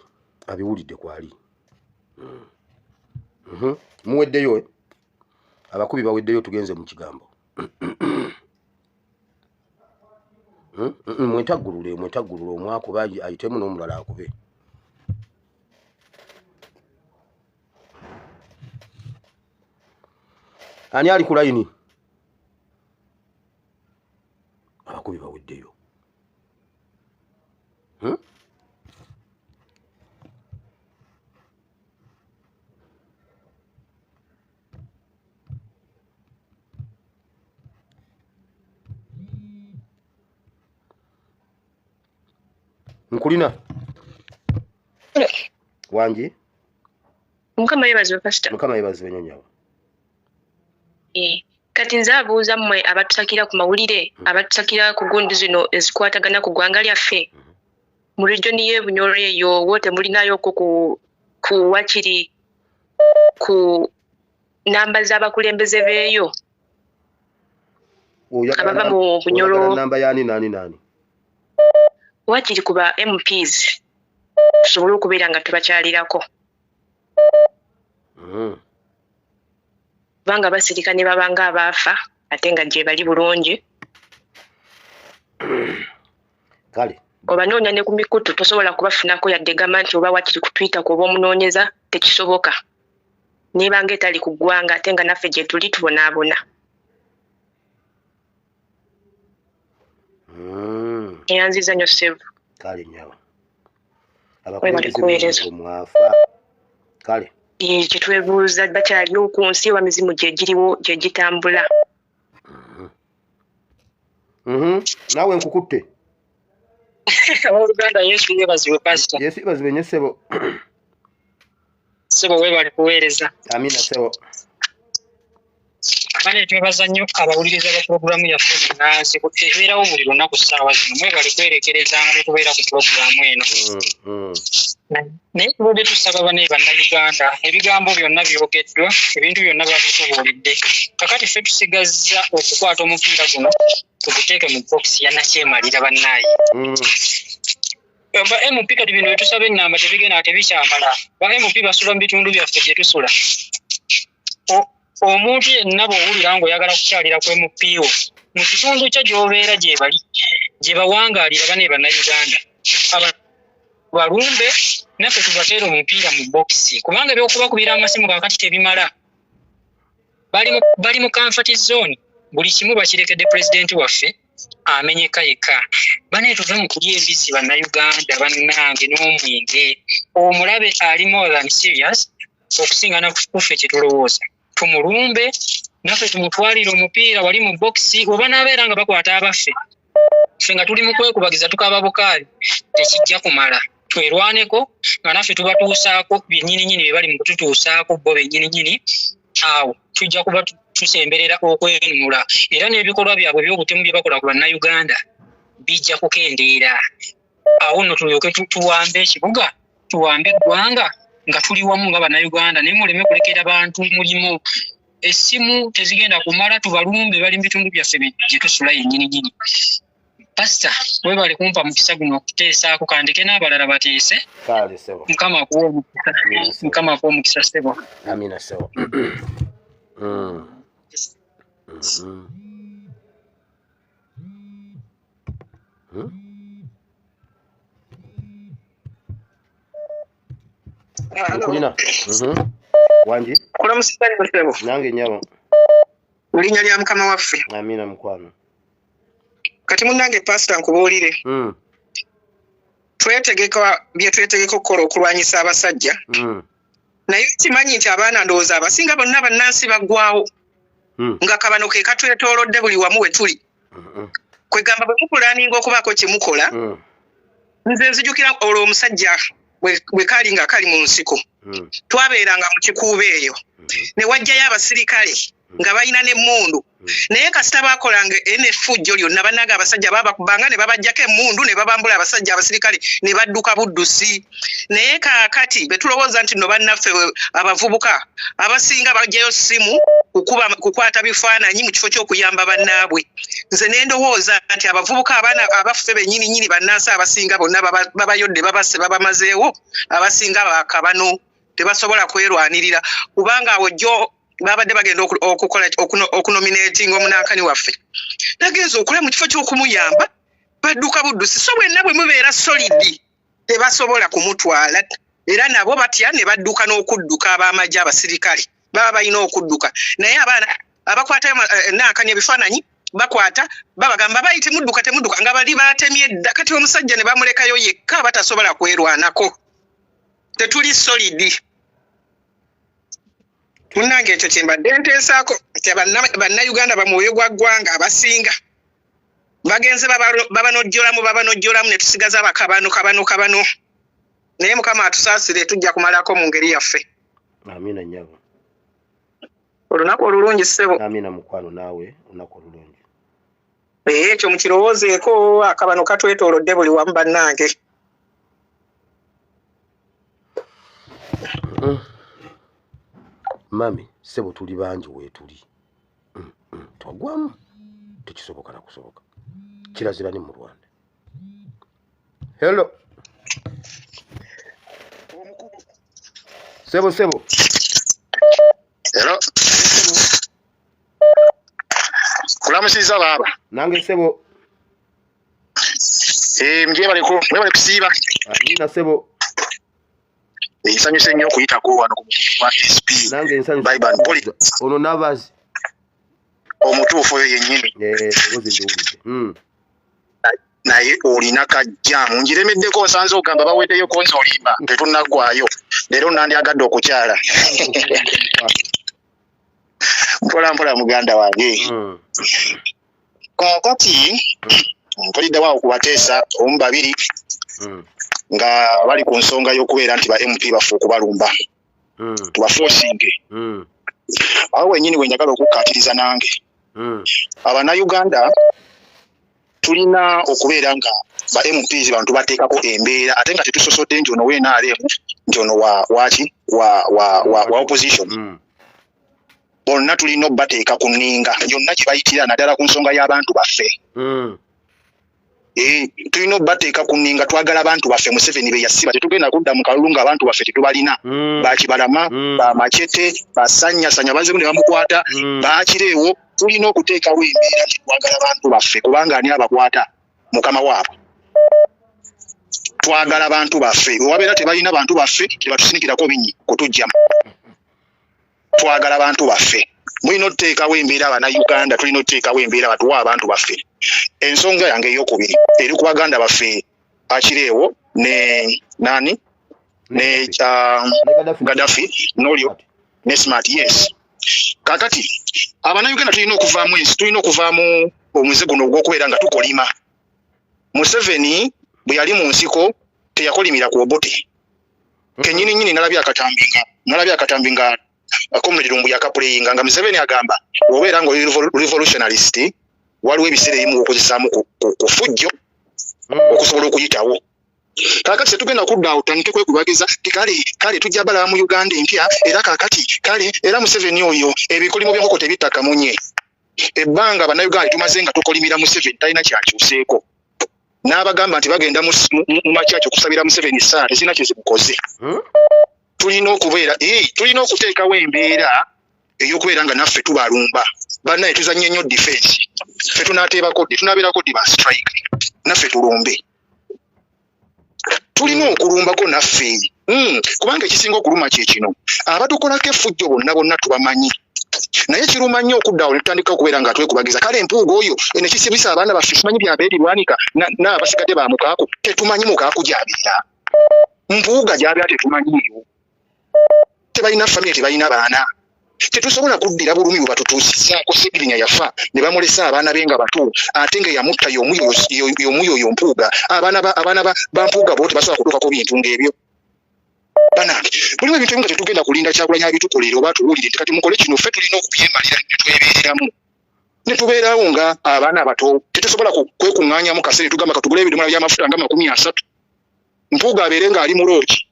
abiwulidde kwali. Muweddeyo, eh? Abakubi baweddeyo, tugenze mu kigambo. Mwetaggulule, mwetaggulule, omwakuba ayitemu n'omulala akube. Ani ali ku layini? Abakubi baweddeyo. Nkulina wangi. Mukama yeebazibwe, pasita. Mukama yeebazibwe nnyo, nnyabo. Kati nze abuuza mmwe abatusakira ku mawulire, abatusakira ku gundi zino ezikwatagana ku ggwanga lyaffe, mu region y'e Bunyoro eyo wo temulinayoko ku wakiri ku namba z'abakulembeze beeyo abava mu Bunyoro? Namba yani, nani, nani? Wakiri ku ba MPs, tusobole okubeera nga tubakyalirako, kubanga basirika ne babanga abaafa ate nga gye bali bulungi. Kale. Obanoonya ne ku mikutu tosobola kubafunako yadde. Gamba nti oba wakiri ku Twitter kuoba omunoonyeza, tekisoboka. Nebanga etali ku ggwanga ate nga naffe gye tuli tubonaabona. Eyanziza nnyo, ssebo. Kale nnyabo. Webale kuweereza. Mwafa, kale. Kyetwebuuza, bakyaliwo ku nsi oba mizimu gye giriwo gye gitambula? Naawe nkukutte. Abooluganda, Yesu yeebazibwe, pasita. Yesu yeebazibwe nnyo, ssebo. Ssebo, weebale kuweereza. Amina, ssebo. Kale twebaza nnyo abawuliriza ba pulogulaamu yaffe munnansi ebeerawo buli lunaku ssaawa zino. Mwebale kwerekerezanga n'okubeera ku pulogulaamu eno. Naye tubadde tusaba bane Bannayuganda, ebigambo byonna byogeddwa, ebintu byonna babitubuulidde. Kakati ffe tusigazza okukwata omupiira guno tuguteeke mu bokisi ya nakyemalira bannaaye. Ba MP kati bino byetusaba ennamba tebigenda, tebikyamala. Ba MP basula mu bitundu byaffe gye tusula. Omuntu yenna bw'owulira ng'oyagala kukyalira ku MP wo mu kitundu kyo gy'obeera, gye bali gye bawangaalira, bane Bannayuganda balumbe naffe tubateere omupiira mu bokisi, kubanga ebyokubakubira amasimu kaakati tebimala. Bali mu comfort zone, buli kimu bakirekedde pulezidenti waffe amenyeka yekka. Bane, tuve mu kulya embizzi, Bannayuganda bannange, n'omwenge. Omulabe ali more than serious okusinga nakuffe kye tulowooza. Tumulumbe naffe tumutwalire omupiira wali mu bokisi. We banaabeera nga bakwata abaffe, ffe nga tuli mu kwekubagiza tukaaba bukaali, tekijja kumala. Twerwaneko nga naffe tubatuusaako byennyininyini bye bali mu kututuusaako bo bennyininyini. Awo tujja kuba tusemberera okwenunula, era n'ebikolwa byabwe eby'obutemu bye bakola ku Bannayuganda bijja kukendeera. Awo nno tulyoke tuwambe ekibuga, tuwambe eggwanga nga tuli wamu nga Bannayuganda. Naye muleme kulekera bantu mulimu, essimu tezigenda kumala. Tubalumbe, bali mu bitundu byaffe gye tusula yennyininyini. Pasita, webale kumpa mukisa guno okuteesaako. Kandeke n'abalala bateese. Kale, ssebo. Mukama akuwa omukisa. Amina, ssebo. Mukama akuwa omukisa, ssebo. Amina, ssebo. Nkulina. Wangi. Kulamusiza nnyo, ssebo. Nange, nnyabo. Mu linnya lya Mukama waffe. Amina, mukwano. Kati munnange pasita, nkubuulire. Twetegeka bye twetegeka okukola okulwanyisa abasajja. Naye kimanyi nti abaana ndowooza abasinga bonna bannansi baggwawo. Nga kabano ke katwetoolodde buli wamu we tuli. Kwegamba bwe mupulaninga okubaako kye mukola, nze nzijukira olwo omusajja bwe kaali nga kali mu nsiko. Twabeeranga mu kikuubo eyo. Ne wajjayo abasirikale nga balina n'emmundu. Naye kasita baakolanga n'effujjo lyonna, bannange, abasajja baabakubanga ne babaggyako emmundu ne babambula abasajja abasirikale ne badduka buddusi. Naye kaakati be tulowooza nti nno bannaffe abavubuka abasinga baggyayo ssimu kukuba kukwata bifaananyi mu kifo ky'okuyamba bannaabwe. Nze ne ndowooza nti abavubuka abaana abaffe bennyini nnyini bannansi abasinga bonna babayodde, babasse, babamazeewo. Abasinga baakabano tebasobola kwerwanirira, kubanga awo jjo babadde bagenda okukola okunominatinga omunankani waffe, nagenza okula mu kifo ky'okumuyamba badduka buddusi. So bwenna bwe mubeera solid tebasobola kumutwala, era nabo batya ne badduka n'okudduka. Ab'amagye abasirikale baba balina okudduka, naye abaana abakwata nankani ebifaananyi bakwata babagamba bayi temudduka, temudduka, nga bali batemye dda. Kati omusajja ne bamulekayo yekka batasobola kwerwanako. Tetuli solid, munnange. Ekyo kye mbadde nteesaako nti Bannayuganda bamwoyo gwa ggwanga abasinga bagenze babanojjolamu, babanojjolamu ne tusigaza bakabano kabano kabano. Naye Mukama atusaasire, tujja kumalako mu ngeri yaffe. Amina, nnyabo. Olunaku olulungi, ssebo. Amina, mukwano, naawe olunaku olulungi. Ee, ekyo mukirowoozeeko, akabano katwetoolodde buli wamu, bannange. Mami, ssebo, tuli bangi weetuli. Twagwamu, tekisoboka nakusoboka, kirazira ne mu Rwanda. Hello, sebo, sebo. Hello. Kulamusiza, baaba. Nange, sebo. Eh, mwebale mwebale kusiiba. Amina, sebo. Nsanyuse nnyo okuyitako wano ku mukutu gwa SP. Nange nsanyuse. Bible Politics. Ono navazi. Omutuufu oyo yennyini. Eh, ozi ndiwulidde. Naye olina kajjaamu ngiremeddeko, nsanze ogamba baweddeyo konzi, olimba, tetunnaggwayo. Leero nandyagadde okukyala mpola mpola, muganda wange. Kaakati mpuliddewo awo kubateesa omu babiri nga bali ku nsonga y'okubeera nti ba MP baffe okubalumba tubafoosinge. Awo wennyini we njagala okukkaatiriza nange. Abannayuganda tulina okubeera nga ba MPs bantu bateekako embeera, ate nga tetusosodde nti ono wa NRM, nti ono wa opposition. Bonna tulina obbateeka ku nninga yonna gye bayitira, naddala ku nsonga y'abantu baffe. Tulina obbateeka ku nninga, twagala abantu baffe. Museveni be yasiba, tetugenda kudda mu kalulu ng'abantu baffe tetubalina. Bakibalama, bamacete, basanyasanya bazibu ne bamukwata, bakireewo. Tulina okuteekawo embeera nti twagala bantu baffe, kubanga ani abakwata? Mukama waabwe. Twagala bantu baffe, wewabeera tebalina bantu baffe tebatusinikirako binyi kutujjamu. Twagala bantu baffe. Mulina otuteekawo embeera Abannayuganda, tulina otuteekawo embeera batuwa abantu baffe. Ensonga yange eyokubiri eri ku baganda baffe Akireewo ne nani ne Gaddafi n'olyo ne Smart. Yes, kaakati Abannayuganda tulina okuvaamu ensi, tulina okuvaamu omuze guno ogw'okubeera nga tukolima. Museveni bwe yali mu nsiko teyakolimira ku Obote kennyini nnyini. Nalabye akatambi nga Comrade Lumbu yakapuleyinga nga Museveni agamba bw'obeera nga oli revolutionalist, waliwo ebiseera ebimu okozesaamu ku fujjo okusobola okuyitawo. Kaakati tetugenda kudda awo tutandike kwekubagiza ti kale kale tujja balaba mu Uganda empya, era kaakati kale era Museveni oyo ebikolimo by'enkoko tebitta kamunye. Ebbanga Bannayuganda tumaze nga tukolimira Museveni, talina kyakyuseeko. N'abagamba nti bagenda mu makyaki okusabira Museveni ssaala, tezirina kye zimukoze. Tulina okubeera, tulina okuteekawo embeera ey'okubeera nga naffe tubalumba. Bannaye tuzannye nnyo defense, ffe tunaateebako ddi, tunaabeerako ddi ba strike? Naffe tulumbe, tulina okulumbako naffe. Kubanga ekisinga okuluma kye kino, abatukolako effujjo bonna bonna tubamanyi, naye kiruma nnyo okudda awo ne tutandika okubeera nga twekubagiza. Kale Mpuuga oyo ne kisibisa abaana baffe, simanyi byabeeri lwanika n'abasigadde ba Mukaaku, tetumanyi Mukaaku gy'abeera, Mpuuga gy'abeera tetumanyiiyo. Tebalina famire, tebalina baana, tetusobola kuddira bulumi bwe batutuusizaako. Segirinya yafa ne bamulesa abaana be nga bato, ate nga yamutta y'omuyo oyo Mpuuga. Abaana ba Mpuuga bo tebasobola kutuukako bintu ng'ebyo. Banange, mulimu ebintu ebimu nga tetugenda kulinda Kyagulanyi abitukolere oba atubuulire nti kati mukole kino. Ffe tulina okubyemalira ne twebeereramu ne tubeerawo nga abaana abato. Tetusobola kwekuŋŋaanyamu kaseera tugamba katugule ebidomola by'amafuta nga 30, Mpuuga abeere ng'ali mu loogi,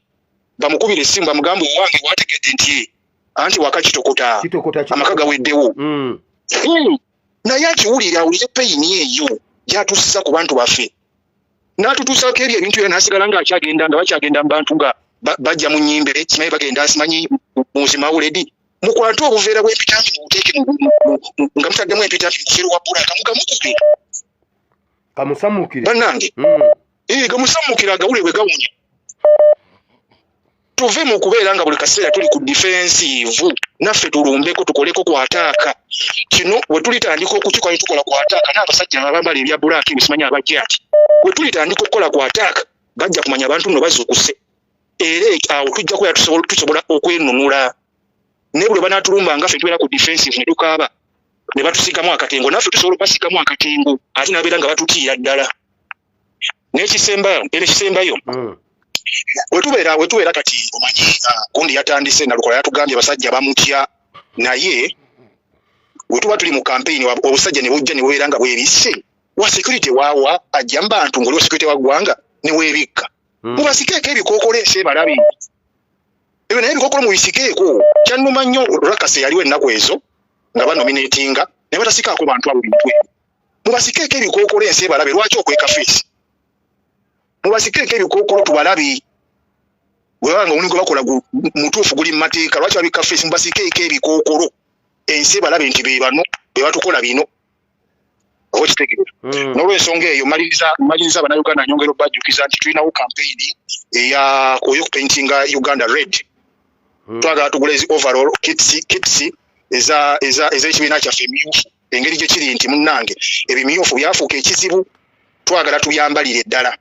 bamukubira essimu bamugambe owange wategedde nti anti waka kitokota, amaka gaweddewo. Naye akiwulire, awulire pain eyo gyatusiza ku bantu baffe, n'atutuusaako ebyo ebintu byonna, n'asigala ng'akyagenda nga bakyagenda mu bantu nga bajja mu nnyimbe, simanyi bagenda simanyi muzimawuledi. Mukwate obuveera bw'empitambi mubuteeke nga mutaddemu empitambi mufeero wa black, mugamukube kamusamukire. Bannange, gamusamukire, agawule bwe gawunya. Tuve mu kubeera nga buli kaseera tuli ku defensive, naffe tulumbeko, tukoleko ku attack. Kino bwe tulitandika okukikola ne tukola ku attack, n'abasajja abambala ebya black ebisimanyi abajja ati bwe tulitandika okukola ku attack, bajja kumanya abantu nno bazuukuse, era awo tujja kubeera tusobola okwenunula. Naye buli banaatulumba nga ffe tubeera ku defensive ne tukaaba ne batusigamu akatengo, naffe tusobola okubasigamu akatengo, ate nabeera nga batutiira ddala. N'ekisembayo, era ekisembayo, wetubeera kati omanyi gundi yatandise, Nalukola yatugambye abasajja bamutya, naye wetuba tuli mu campaign obusajja ne bujja ne bubeera nga bwebisse, wa security waawa ajja mu bantu ng'oli wa security wa ggwanga ne weebikka. Mubasikeeko ebikookolo ensi ebalabe ebyo, naye ebikookolo mubisikeeko. Kyannuma nnyo Rakase yaliwo ennaku ezo nga banominatinga ne batasikaako bantu abo bintu ebyo. Mubasikeeko ebikookolo ensi ebalabe. Lwaki okweka face? Mubasikeeko ebikookolo tubalabe. Bwebaba nga omulimu gwe bakola mutuufu, guli mu mateeka, lwaki babikka face? Mubasikeeko ebikookolo ensi ebalabe nti be bano be batukola bino, oba okitegeera? N'olwensonga eyo maliriza, Abannayuganda nyongera obajjukiza nti tulinawo campaign ey'okupaintinga Uganda red. Twagala tugule ezi overall kits ez'ekibiina kyaffe emyufu. Engeri gye kiri nti munnange ebimyufu byafuuka ekizibu, twagala tubyambalire ddala.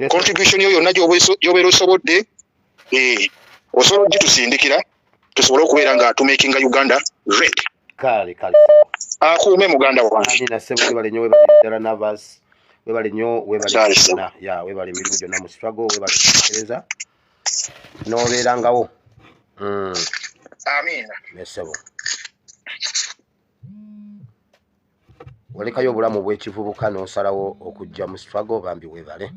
Contribution yo yonna gy'obeera osobodde, osobola ogitusindikira tusobole okubeera nga tumakinga Uganda red. Kale kale. Akuume muganda wange. Amina ssebo, webale nnyo, webale ddala Navas. Webale nnyo, webale na ya webale emirimu gyonna mu struggle, webale kutereeza n'obeerangawo. Amina. Ssebo. Walekayo obulamu bw'ekivubuka n'osalawo okujja mu struggle, bambi webale.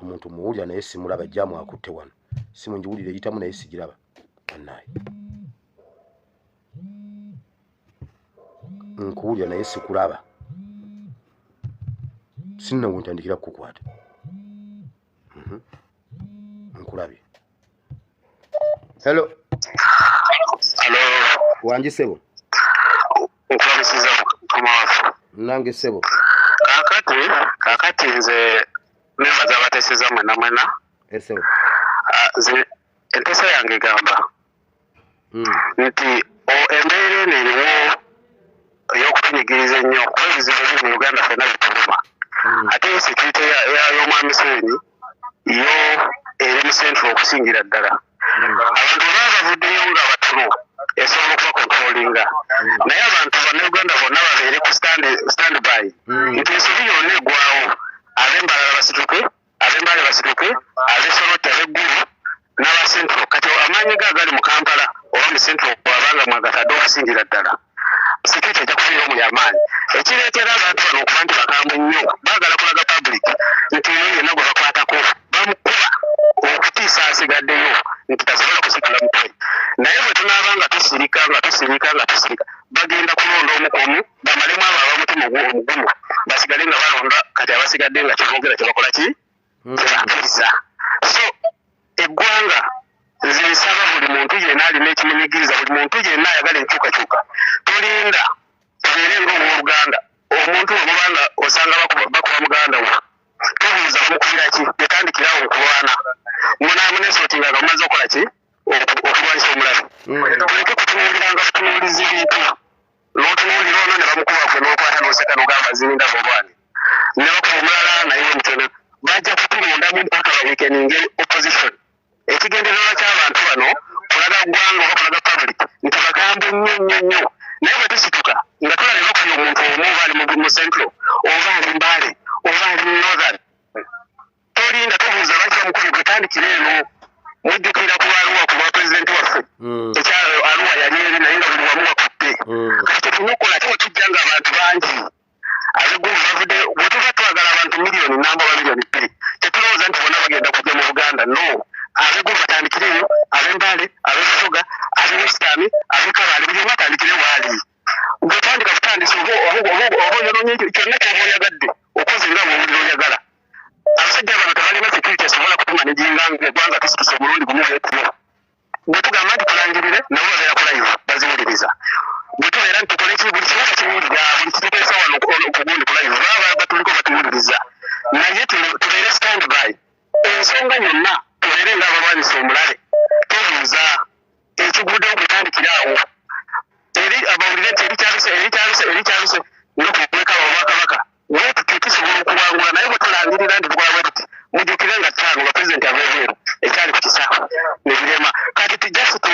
Omuntu muwulira naye simulaba, jjaamu akutte wano. Simu ngiwulira eyitamu naye sigiraba. Bannaye. Nkuwulira naye sikulaba. Sinna we ntandikira kukukwata. Nkulabye. Hello. Hello. Wangi ssebo. Nkulabisiza mukama waffe. Nange ssebo. Kaakati nze nebaza abateeseza mwena mwena. Ssebo. Enteesa yange egamba nti embeera eno eriwo ey'okutunyigiriza ennyo kuba ebizibu ebiri mu Uganda ffenna bituluma. Ate security y'omwami Museveni yo eri mu central okusingira ddala. Abantu baba bavuddeyo nga batono esobola okubakontrolinga, naye abantu bannayuganda bonna babeere ku stand by nti ensobi yonna eggwawo, ab'embalala basituke, ab'embale basituke, ab'esoroti, ab'eggulu n'aba central. Kati amaanyi ga agali mu Kampala oba mu central abanga mwagatadde okusingira ddala, security ejja kubeera mu y'amaanyi. Ekireetera abantu bano okuba nti bakambwe nnyo, baagala kulaga public nti oyo yenna gwe bakwatako bamukuba okutiisa asigaddeyo nti tasobola kusitula mutwe. Naye bwe tunaaba nga tusirika nga tusirika nga tusirika, bagenda kulonda omu ku omu, bamalemu abo ab'omutima omugumu, basigale nga balonda. Kati abasigadde nga kyeboogera kyebakola ki kyebakkiriza. So eggwanga nze nsaba buli muntu yenna alina ekimunyigiriza, buli muntu yenna ayagala enkyukakyuka, tolinda tubeere ng'owooluganda. Omuntu bw'oba osanga bakuba muganda wo, tobuuza mukubira ki, yatandikirawo okulwana munaamuneesootinga nga mumaze okukola ki okulwanyisa omulabe. Tuleke kutunuuliranga butunuulizi bintu, n'otunuulira ono ne bamukuba gwe n'okwata n'oseka n'ogamba zirinda bolwane, ne bakuba omulala naye muteno. Bajja kutulondamu mpaka baweekeninge opposition. Ekigendererwa ky'abantu bano kulaga ggwanga oba kulaga public nti bakambwe nnyo nnyo nnyo. Naye bwe tusituka nga tulaba bakubye omuntu omu oba ali mu central oba ali Mbale oba ali Northern, tolinda tobuuza lwaki bamukubye, gwe tandikira eno. Mujjukira ku Arua ku bwa pulezidenti waffe, ekya Arua yali eri naye nga buli wamu wakutte. Kati tetulina okukola ate bwe tujja nga abantu bangi ab'eggulu bavudde, bwe tuba twagala abantu 1 million oba 2 million, tetulowooza nti bonna bagenda kujja mu Buganda. No, ab'eggulu batandikireyo, ab'Embale, ab'Ebusoga, ab'e Western, ab'e Kabale, buli omu atandikire waali. Bw'otandika kutandisa oba oyonoonye kyonna ky'oba oyagadde, okoze nga bw'owulira oyagala. Abasajja bano tebalina security esobola kutumanaginga ng'eggwanga tusituse omulundi gumu bwekubo. Bwe tugamba nti tulangirire, nabo babeera ku live baziwuliriza. Bwe tubeera nti tukole ki, buli kimu bakiwulira, buli kituteesa wano ku gundi ku live baba batuliko batuwuliriza. Naye tubeere stand by ensonga yonna, tubeere ng'abalwanyisa omulabe. Tobuuza ekiguddewo, bwetandikira awo eri abawulire nti eri kyaluse, eri kyaluse, eri kyaluse n'okuweka obwakabaka bwe tusobola okuwangula. Naye bwe tulangirira nti tukola bwe tuti, mujjukire nga 5 nga pulezidenti ab'ebweru ekyali ku kisaawe ne birema. Kati tujust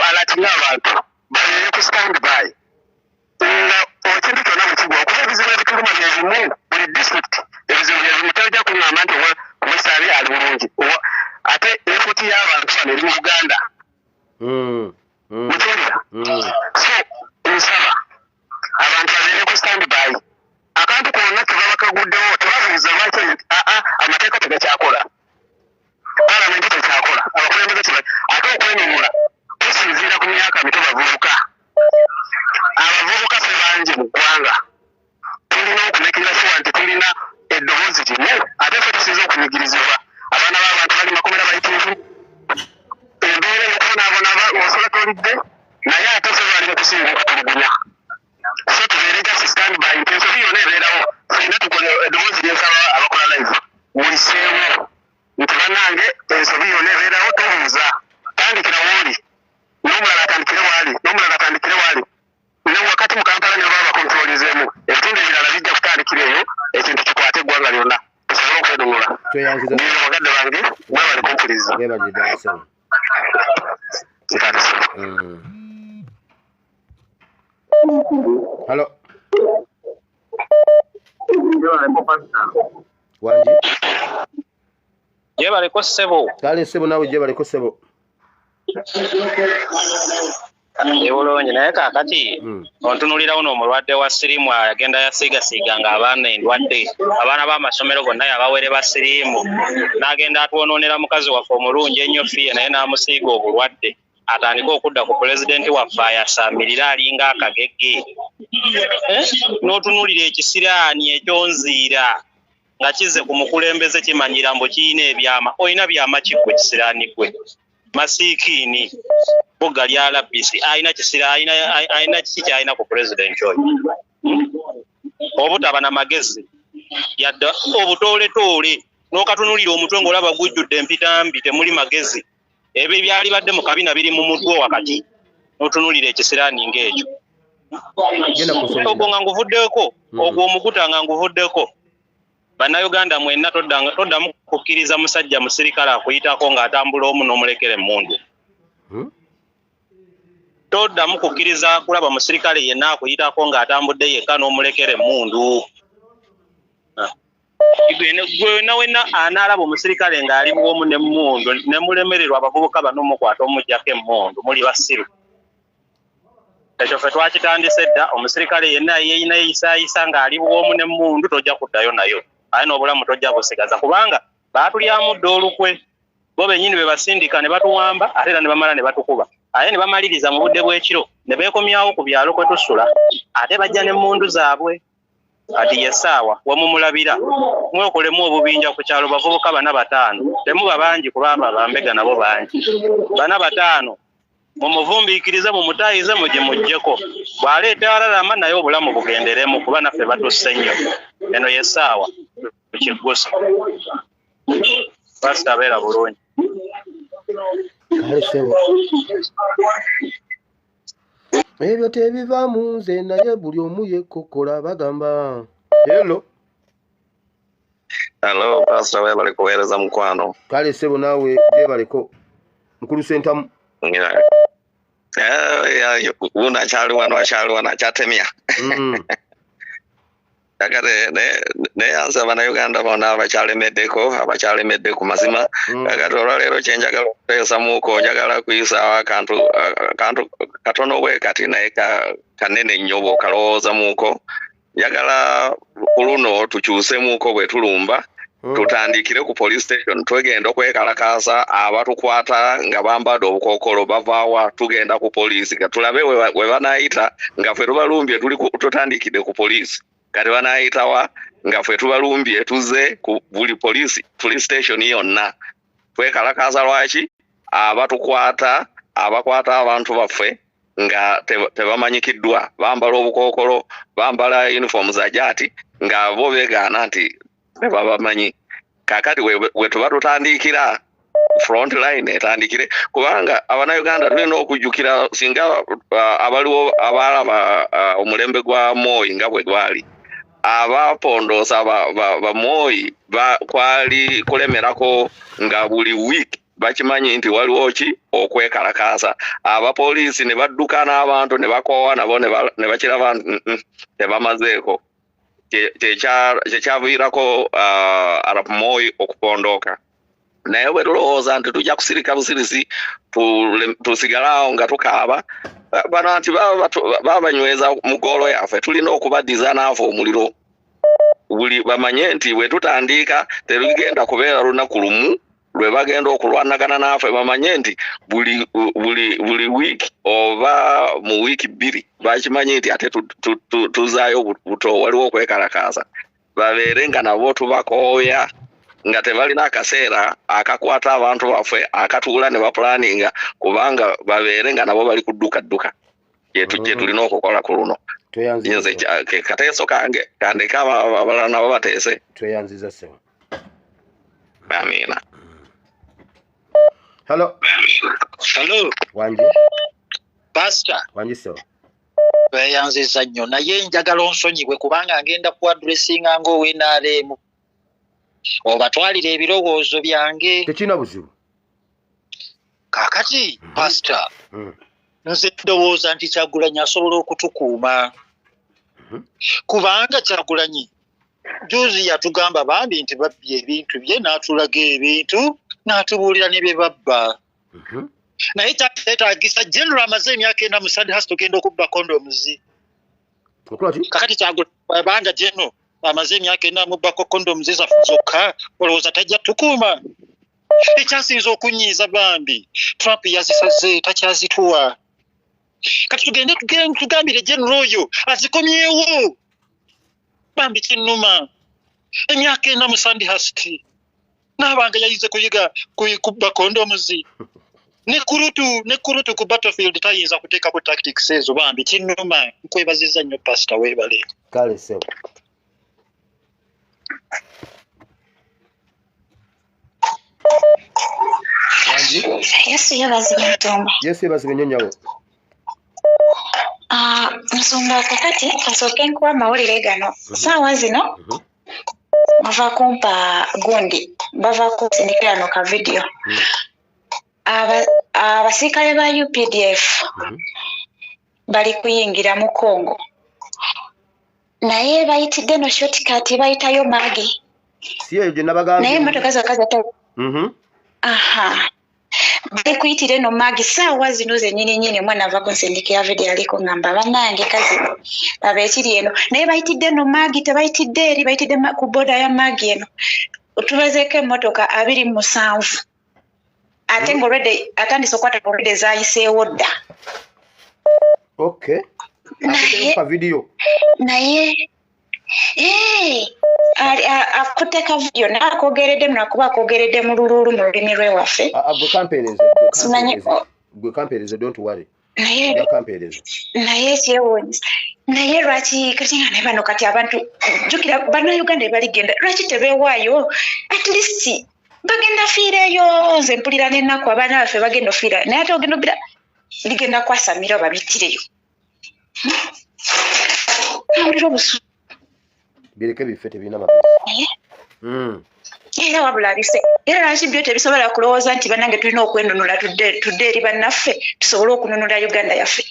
alertinga abantu babeere ku stand by nga ekintu kyonna bwe kigwa, okuba ebizibu ebituluma bye bimu buli district, ebizibu bye bimu. Tojja kuŋŋamba nti Owesaali ali bulungi, ate effort y'abantu bano eri mu Buganda. Mukyolira. So nsaba abantu babeere ku stand by. Akantu konna kebaba kaguddewo tebabuuza lwaki, aa amateeka tegakyakola, palamenti tekyakola, abakulembeze teba. Ate okwenunula tusinziira ku myaka mito, bavubuka. Abavubuka ffe bangi mu ggwanga, tulina okumakinga sure nti tulina eddoboozi limu. Ate ffe tusinza okunyigirizibwa, abaana b'abantu bali makomera bayitirivu, embeera ey'okubonaabona osola tolidde, naye ate ffe bali mu kusinga okutulugunya. So tubeere just stand by nti ensobi yonna ebeerawo ffenna tukole eddoboozi. Lyensaba abakola live muliseewo nti bannange, ensobi yonna ebeerawo, tobuuza, tandikira wooli, n'omulala atandikire waali, n'omulala atandikire waali. Ne wakati mu Kampala ne baba bakontrolizeemu, ebitundu ebirala bijja kutandikira eyo, ekintu kikwate eggwanga lyonna tusobole okwenunula. Tweyanziza. Nino baganda bange, mwebale kumpuliriza. Webalire ddala ssebo. Nkandise. Halo. Wangi. Jebaleko ssebo. Kale ssebo naawe jebaleko ssebo. Ndi bulungi naye kaakati ontunuulirawo n'omulwadde wa siriimu agenda yasiigasiiga ng'abaana endwadde abaana b'amasomero gonna yabawere ba siriimu n'agenda atwonoonera mukazi waffe omulungi ennyo Fiye naye n'amusiiga obulwadde atandike okudda ku pulezidenti waffe ayasamirira alinga akagege n'otunuulira ekisiraani ekyonziira nga kizze ku mukulembeze kimanyira mbu kirina ebyama olina byama ki ggwe kisiraani ggwe masikiini bugga lya labisi alina kisira alina kiki kyalina ku pulezidenti oyo obutaba na magezi yadde obutooletoole n'okatunulira omutwe ng'olaba gujjudde empitambi temuli magezi ebyo byalibadde mu kabina biri mu mutwe wakati n'otunulira ekisiraani ng'ekyo ogwo nga nguvuddeko ogwo omukuta nga nguvuddeko. Bannayuganda mwenna toddamu kukkiriza musajja musirikale akuyitako ng'atambula omu n'omulekera emmundu. Toddamu kukkiriza kulaba musirikale yenna akuyitako ng'atambudde yekka n'omulekera emmundu. Gwe wenna anaalaba omusirikale ng'ali bwomu n'emmundu ne mulemererwa abavubuka bano mukwata omuggyako emmundu muli basiru. Ekyo ffe twakitandise dda omusirikale yenna yeeyina yeeyisaayisa ng'ali bwomu n'emmundu tojja kuddayo nayo. Aye n'obulamu tojja busigaza kubanga baatulyamu dda olukwe bo bennyini be basindika ne batuwamba ate era ne bamala ne batukuba aye ne bamaliriza mu budde bw'ekiro ne beekomyawo ku byalo kwe tusula ate bajja n'emmundu zaabwe. Kati ye ssaawa we mumulabira mwekolemu obubinja ku kyalo bavubuka 4 5 temuba bangi kubanga bambega nabo bangi 4 5 mumuvumbiikirize mumutaayize mugye muggyeko bw'aleeta alalama naye obulamu bugenderemu kuba naffe batusse nnyo. Eno ye ssaawa tukiggusa. Pasita abeera bulungi. Kale ssebo. Ebyo tebiva mu nze naye buli omu yekkokola bagamba. Hello. Hello, Pasita weebale kuweereza mukwano. Kale ssebo naawe gyebaleko. Mukulu Ssentamu. Guno akyali wano akyatemya. Kakati neyanza bannayuganda bonna abakyalemeddeko abakyalemedde ku mazima. Kakati olwaleero kye njagala okuteesamuuko njagala kuyisaawo akantu katono bwe kati naye kanene nnyo bw'okalowoozamuuko. Njagala ku luno tukyusemuuko bwe tulumba tutandikire ku police station twegenda okwekalakaasa abatukwata nga bambadde obukookolo bavaawa tugenda ku poliisi tulabe we banaayita nga ffe tubalumbye tutandikidde ku poliisi kati banaayitawa nga ffe tubalumbye tuzze ku buli police station yonna twekalakaasa lwaki abatukwata abakwata abantu baffe nga tebamanyikiddwa bambala obukookolo bambala uniform za jaati nga bo beegaana nti tebabamanyi. Kaakati we tuba tutandikira front line etandikire kubanga abannayuganda tulina okujjukira singa abaliwo abalaba omulembe gwa Moi nga bwe gwali abapondoosa ba Moi kwali kulemerako nga buli week bakimanyi nti waliwo ki okwekalakaasa abapoliisi ne badduka n'abantu ne bakoowa nabo ne bakiraba tebamazeeko kyekyaviirako Arap Moi okupondooka. Naye bwe tulowooza nti tujja kusirika busirisi tusigalawo nga tukaaba bano nti babanyweza mu ggoolo yaffe tulina okubaddiza naafe omuliro buli bamanye nti bwe tutandika terugenda kubeera lunaku lumu lwe bagenda okulwanagana naffe bamanye nti buli wiiki oba mu wiiki 2 bakimanye nti ate tuzaayo buto waliwo okwekalakaasa babeere nga nabo tubakooya nga tebalina akaseera akakwata abantu baffe akatuula ne bapulaninga kubanga babeere nga nabo bali kuddukadduka kye tulina okukola ku luno. Nze kateeso kange kandeka abalala nabo bateese. Tweyanziza ssebo. Amina. Hello. Hello. Wangi. Pastor. Wangi ssebo. Tweyanziza nnyo naye njagala onsonyiwe kubanga ngenda ku addressinga ng'owe NRM obatwalire ebirowoozo byange. Tekirina buzibu. Kaakati Pastor. Nze ndowooza nti Kyagulanyi asobola okutukuuma. Kubanga Kyagulanyi juzi yatugamba bambi nti babbye ebintu bye, n'atulaga ebintu, n'atubuulira ne bye babba. Naye kyetaagisa General amaze emyaka 4 mu Sandhurst tugenda okubba condoms. Kakati Kyagulanyi bw'abanga General amaze emyaka 4 amubbako condoms zaffe zokka, olowooza tajja tukuuma? Ekyasinze okunyiiza bambi, Trump yazisaze takyazituwa. Kati tugende tugambire General oyo azikomyewo. Bambi kinnuma, emyaka 4 mu Sandhurst n'abanga yayize kuyiga kubba condoms. Ne kurutu ku battlefield tayinza kuteekako tactics ezo. Bambi kinnuma. Nkwebazizza nnyo Pastor, weebale. Kale ssebo. Yesu yeebazibwe Musumba. Yesu yeebazibwe nnyo nnyabo. Musumba, kakati kasooke nkuwa amawulire gano. Ssaawa zino bava kumpa gundi, bava kunsindikira no ka vidiyo. Abasirikale ba UPDF bali kuyingira mu Congo, naye bayitidde no shortcut, bayitayo Magi. Si eyo gye nabagambye. Naye emmotoka zokka zata. Aha, bali kuyitira eno Magi ssaawa zino zennyini nnyini. Omwana ava kunsindikira vidiyo aliko ngamba bannange kazi laba ekiri eno, naye bayitidde eno Magi, tebayitidde eri, bayitidde ku booda ya Magi eno. Tubazeeko emmotoka 27 ate ng'olwedde atandise okukwata olwedde zaayiseewo dda. Okay. Naye akutte ka vidiyo naye akogeredde muno, akuba akogeredde mu luluulu mu lulimi lw'ewaffe. Gwe kampeereze, don't worry. Naye kyewuunyisa, naye lwaki kati nga naye bano kati abantu jjukira Bannayuganda baligenda, lwaki tebeewaayo? At least bagenda fiireyo. Nze mpulira n'ennaku, abaana baffe bagenda ofiira, naye ate ogenda obira ligenda kwasamira babittireyo. Nawulira obusu. Bireke bife, tebirina magezi. Era wabula bife. Era lwaki byo tebisobola kulowooza nti bannange tulina okwenunula, tudde eri bannaffe tusobole okununula Uganda yaffe?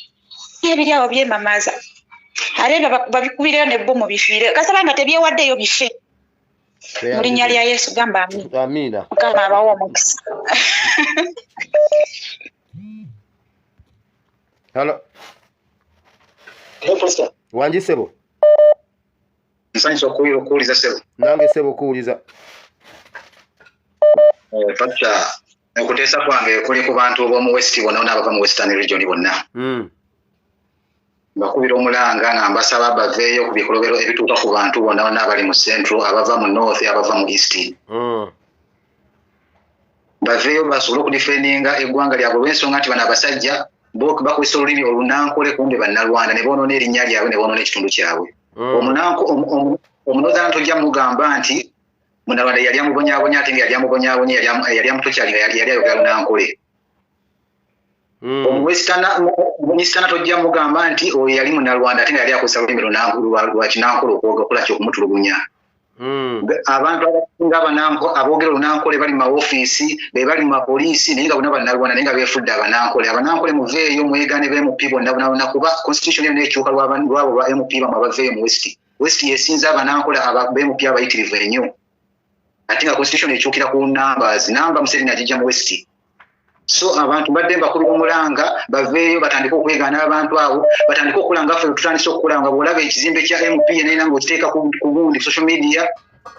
Ebiri awo byemamaaza, ate babikubireyo ne bo mubifiire, kasaba nga tebyewaddeyo bife. Mu linnya lya Yesu gamba amiina. Amiina. Mukama abawe omukisa. Hello. Wangi ssebo. Nsanyusa okuwuliza ssebo. Nange ssebo okuwuliza. Pastor, okuteesa kwange kuli ku bantu b'omu West bonna n'abava mu Western region bonna. Mbakubira omulanga nga mbasaba baveeyo ku bikolobero ebituuka ku bantu bonna bonna abali mu Central, abava mu North, abava mu East. Baveeyo basobole okudifendinga eggwanga lyabwe olw'ensonga nti bano abasajja bakozesa olulimi olunankole kumbe Bannalwanda ne boonoona erinnya lyabwe ne boonoona ekitundu kyabwe. Omunothern tojja mugamba nti Munnalwanda yali amubonyaabonya, ate nga yali amubonyaabonya yali amutokyali nga yali ayogera lunankole. Omuwesitana tojja mugamba nti oyo yali Munnalwanda ate nga yali akozesa olulimi lwa kinankole okukola ki okumutulugunya. Abantu abasinga aboogera olunankole bali mu mawofiisi, be bali mu mapoliisi, naye nga bonna Bannalwanda, naye nga beefudde abanankole. Abanankole muveeyo mwegaane ba MP bonna bonna, kuba constitution eno ekyuka lwabo ba MP bamwe abaveeyo mu West. West yesinza abanankole ba MP abayitirivu ennyo, ate nga constitution ekyukira ku numbers, namba Museveni agijja mu West. So abantu mbadde mbakubira omulanga baveeyo batandike okwegaana abantu abo, batandike okukola nga ffe tutandise okukola, nga bw'olaba ekizimbe kya MP yenna ng'okiteeka ku gundi social media,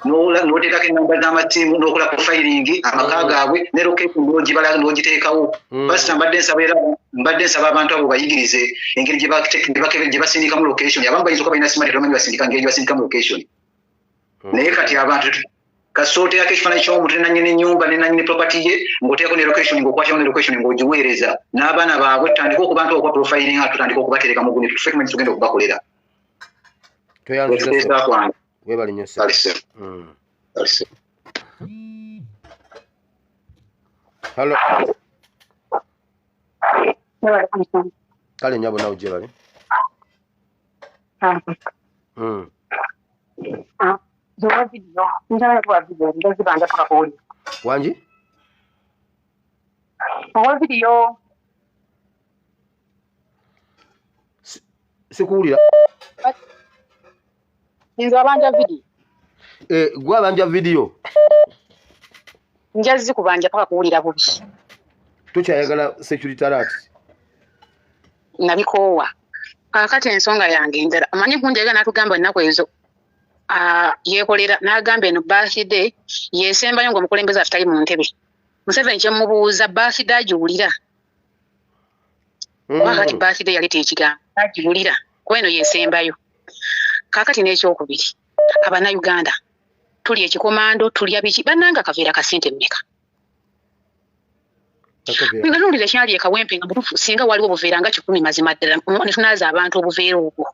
n'oteekako ennamba z'amasimu, n'okola profiling amaka gaabwe ne location n'ogibala n'ogiteekawo. Pastor, mbadde nsaba abantu abo bayigirize engeri gye basindikamu location. Abamu bayinza okuba balina smart, tebamanyi basindika ngeri gye basindikamu location. Naye kati abantu kasita oteekako ekifaananyi ky'omuntu ne nannyini nnyumba ne nannyini property ye, ng'oteekako ne location, ng'okwatirawo ne location ng'ogiweereza n'abaana baabwe, tutandike okubantu okuba profiling, tutandike okubatereka mu gundi, tufe tumanyi tugenda okubakolera. Tweyanziza kwange. Weebale nnyo ssebo. Hello. Kale nnyabo nawe gyebale. Wangi? Owa vidiyo. Sikuwulira. Nze abanja video. Gwe abanja video. Njazi kubanja paka kuwulira bubi. Tokyayagala security alert. Nabikoowa. Kaakati ensonga yange endala. Omanyi Nkunjaga n'atugamba ennaku ezo. Yeekolera n'agamba eno birthday yesembayo ng'omukulembeze affe tali mu ntebe. Museveni kye mubuuza birthday agiwulira. Oba kati birthday yaleeta ekigambo agiwulira kuba eno yesembayo. Kaakati n'ekyokubiri Abannayuganda tulya ekikomando tulya biki bannange akaveera ka ssente mmeka? Nga nowulira ekyali e Kawempe nga mutuufu singa waliwo obuveera nga 1,000 mazima ddala ne tunaaza abantu obuveera obwo.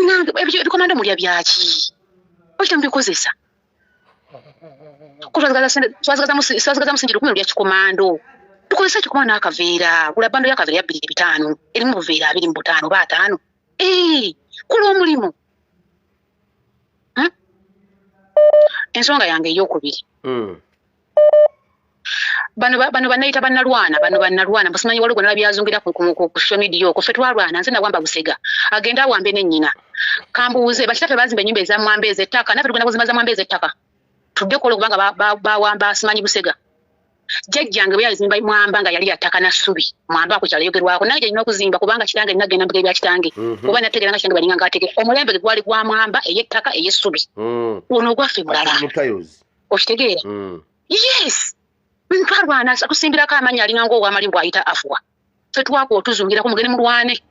Nange ebikomando mulya byaki? Lwaki temubikozesa? Twasigaza musingi 10 lya kikomando. Tukozesa ekikomando n'akaveera. Gula bando y'akaveera ya 2,500 erimu obuveera 25 oba 5. Kola omulimu. Ensonga yange ey'okubiri. Bano bannayita bannalwana bano bannalwana musimanyi waliwo gwe nalabye ku social media okwo ffe twalwana nze nawamba Busega agenda awambe ne nnyina. Kambuuze bakitaffe baazimba ennyumba eza Mwamba ez'ettaka naffe tugenda kuzimba za Mwamba ez'ettaka tudde kola kubanga bawamba simanyi Busega. Jjajjange bwe yazimba Mwamba nga yali yattaka na ssubi Mwamba ako kyali yogerwako nange nina okuzimba kubanga kitange nina genda mbiga ebya kitange oba nategeera nga kitange balinga ng'ategeera omulembe gwe gwali gwa Mwamba ey'ettaka ey'essubi ono ogwaffe mulala okitegeera. Yes. Ntwalwana akusimbirako amannya alinga ng'owamali bw'ayita afuwa. Ffe twakuwa otuzungirako mugende mulwane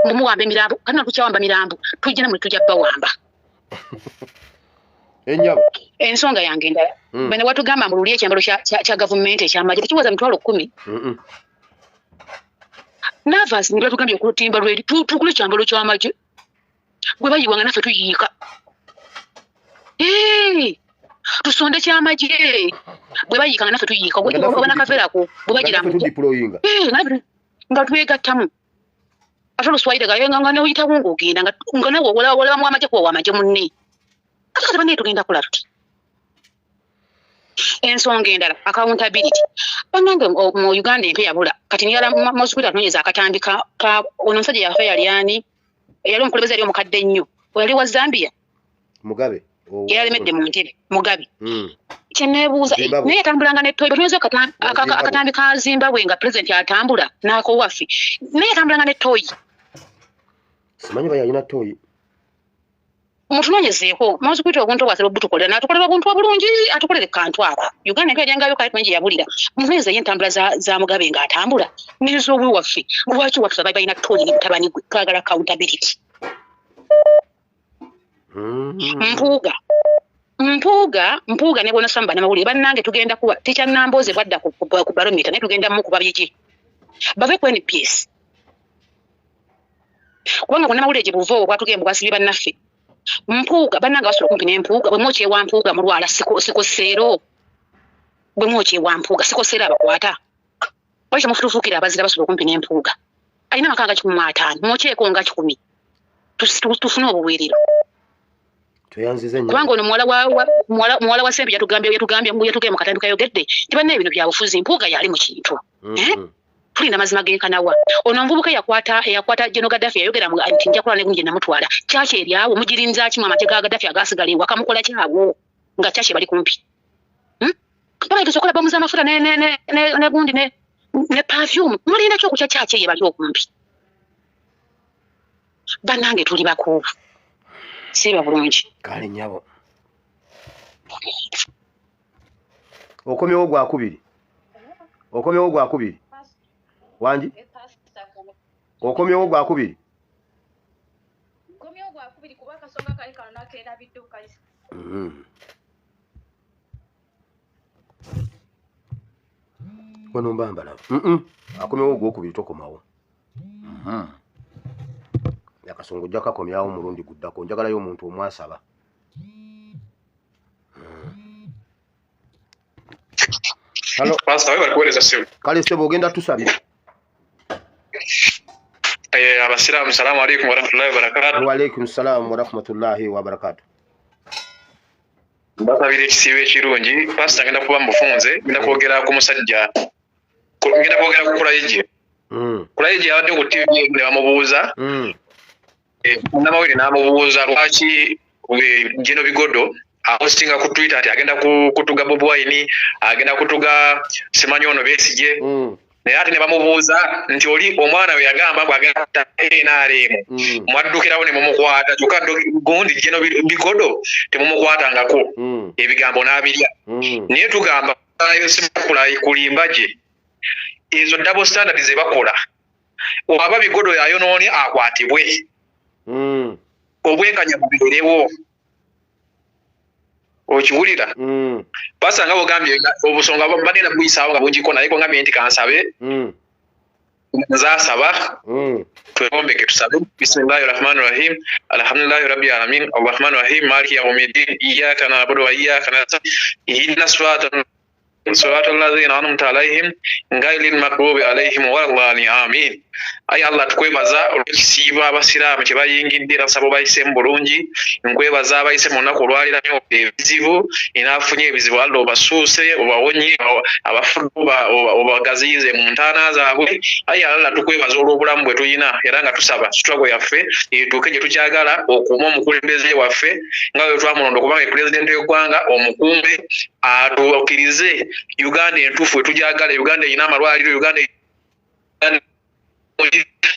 mumuwamba emirambo kati tukyawamba mirambo tujja nammwe tujja bbawamba. Ensonga yange endala bano watugamba mbu luli ekyambalo kya gavumenti ekyamagye tekiweza 10,000. Navas nibwe tugambye okutimba lweri tukule ekyambalo ky'amagye bwe bayiwanga naffe tuyiika. Tusonde kyamagye bwe bayiika nga naffe tuyiika oba nakaveerako bwe bagira nga twegattamu ate oluswayire gayenga nga noyitawo ng'ogenda nga nawe olabamu amagye kuwa wamagye munne. Ate kati bannaye tugenda kola tuti. Ensonga endala accountability. Bannange mu Uganda empya yabula kati niyala Mosquito atunoonyeza akatambi ka ono omusajja yafa yali ani eyali omukulembeze yali omukadde ennyo yali wa Zambia Mugabe yalemedde mu ntebe Mugabe. Kye neebuuza naye yatambulanga ne toyi batunyeza akatambi ka Zimbabwe nga pulezidenti atambula n'akowaffe naye yatambulanga ne toyi. Simanyi bayalina toyi. Mutunoonyezeeko Mosquito obuntu obwasaba obutukolera n'atukolera obuntu obulungi atukolere kantu ako. Uganda empya eryangayo kale tumanyi gye yabulira. Mutunoonyezeeyo entambula za Mugabe ng'atambula n'ez'obuwi waffe lwaki waffe balina toyi ne mutabani gwe twagala accountability. Mpuuga ne bw'onosoma bannamawulire bannange tugenda kuba tekyannambooze bwadda ku baromita naye tugenda mukuba biki bave ku NPS kubanga bannamawulire gye buva obwo bwatugenda bwasibye bannaffe. Mpuuga bannange basula okumpi n'empuuga bwe mwokyewa Mpuuga mulwala sikoseero bwe mwokyewa Mpuuga sikoseero abakwata lwaki temufutufuukira abazira basula okumpi n'empuuga alina amaka nga 150 mwokyeko nga 1,000 tufune obuweerero. Kubanga ono muwala wa Sembi yatugambye mu katambi kayogedde nti bannaye bino bya bufuzi Mpuuga yali mu kintu. Tulinda mazima genkanawa. Ono omuvubuka eyakwata General Gaddafi yayogera nti nja kukola ne gundi gye namutwala. Kyaki eri awo mugirinza ki mu amagye ga Gaddafi agaasigala ewaka mukola ki awo nga kyaki bali kumpi. Babayigiriza okukola bomu z'amafuta ne gundi ne perfume mulinda ki okutya kyaki eyo bali okumpi. Bannange tuli bakuubu. Siba bulungi. Kale nnyabo. Okomyewo gwakubiri. Okomyewo gwakubiri. Wangi? Okomyewo gwakubiri. Okomyewo gwakubiri kuba akasonga kali kano nakeerabidde okukayisa. Wano mba mbalaba. Akomyewo ogwokubiri tokomawo. Akasongo ojja kakomyawo omulundi guddako njagalayo omuntu omwasaba. Hello. Pastor, wewe kueleza sio. Kale sebo ogenda tusabira. Abasiramu salamu alaykum wa rahmatullahi wa barakatuh. Wa alaykum salam wa rahmatullahi wa barakatuh. Mbasabira ekisiibo ekirungi. Pastor ngenda kuba mufunze, ngenda kwogera ku musajja. Ngenda kwogera ku Kulayigye. Kulayigye yabadde ku TV ne bamubuuza, munnamawulire n'amubuuza lwaki General Bigodo apostinga ku Twitter nti agenda kutuga Bobi Wine, agenda kutuga simanyi ono Besigye. Naye ate ne bamubuuza nti oli omwana we yagamba bw'agenda kutta NRM, mwaddukirawo ne mumukwata, kyokka gundi General Bigodo temumukwatangako, ebigambo n'abirya. Naye tugamba kulimba gye ezo double standard ze bakola, oba Bigodo yayonoonye akwatibwe, obwenkanya bubeerewo. Okiwulira? Basanga bw'ogambye obusonga bagenda buyisaawo nga bungiko, naye kongambye nti kansabe, nzaasaba twegombeke tusabe. Bismillahi rahmani rahim, alhamdulillahi rabbil alamin, arrahmani rahim, maliki yawmiddin, iyyaka na'budu wa iyyaka nasta'in, ihdina siratal ladzina an'amta alaihim ghayril maghdubi alaihim waladdallin, amin. Ayi Allah, tukwebaza olw'ekisiibo abasiraamu kye bayingidde, era nsaba obayiseemu bulungi. Nkwebaza abayise mu lunaku olwaleero ebizibu, enaafunye ebizibu, Allah obasuuse, obawonye, abafudde obagaziyize mu ntaana zaabwe. Ayi Allah, tukwebaza olw'obulamu bwe tulina, era nga tusaba struggle yaffe etuuke gye tukyagala, okuuma omukulembeze waffe nga bwe twamulonda okubanga pulezidenti w'eggwanga, omukumbe atukkirize Uganda entuufu etugyagala, Uganda erina amalwaliro,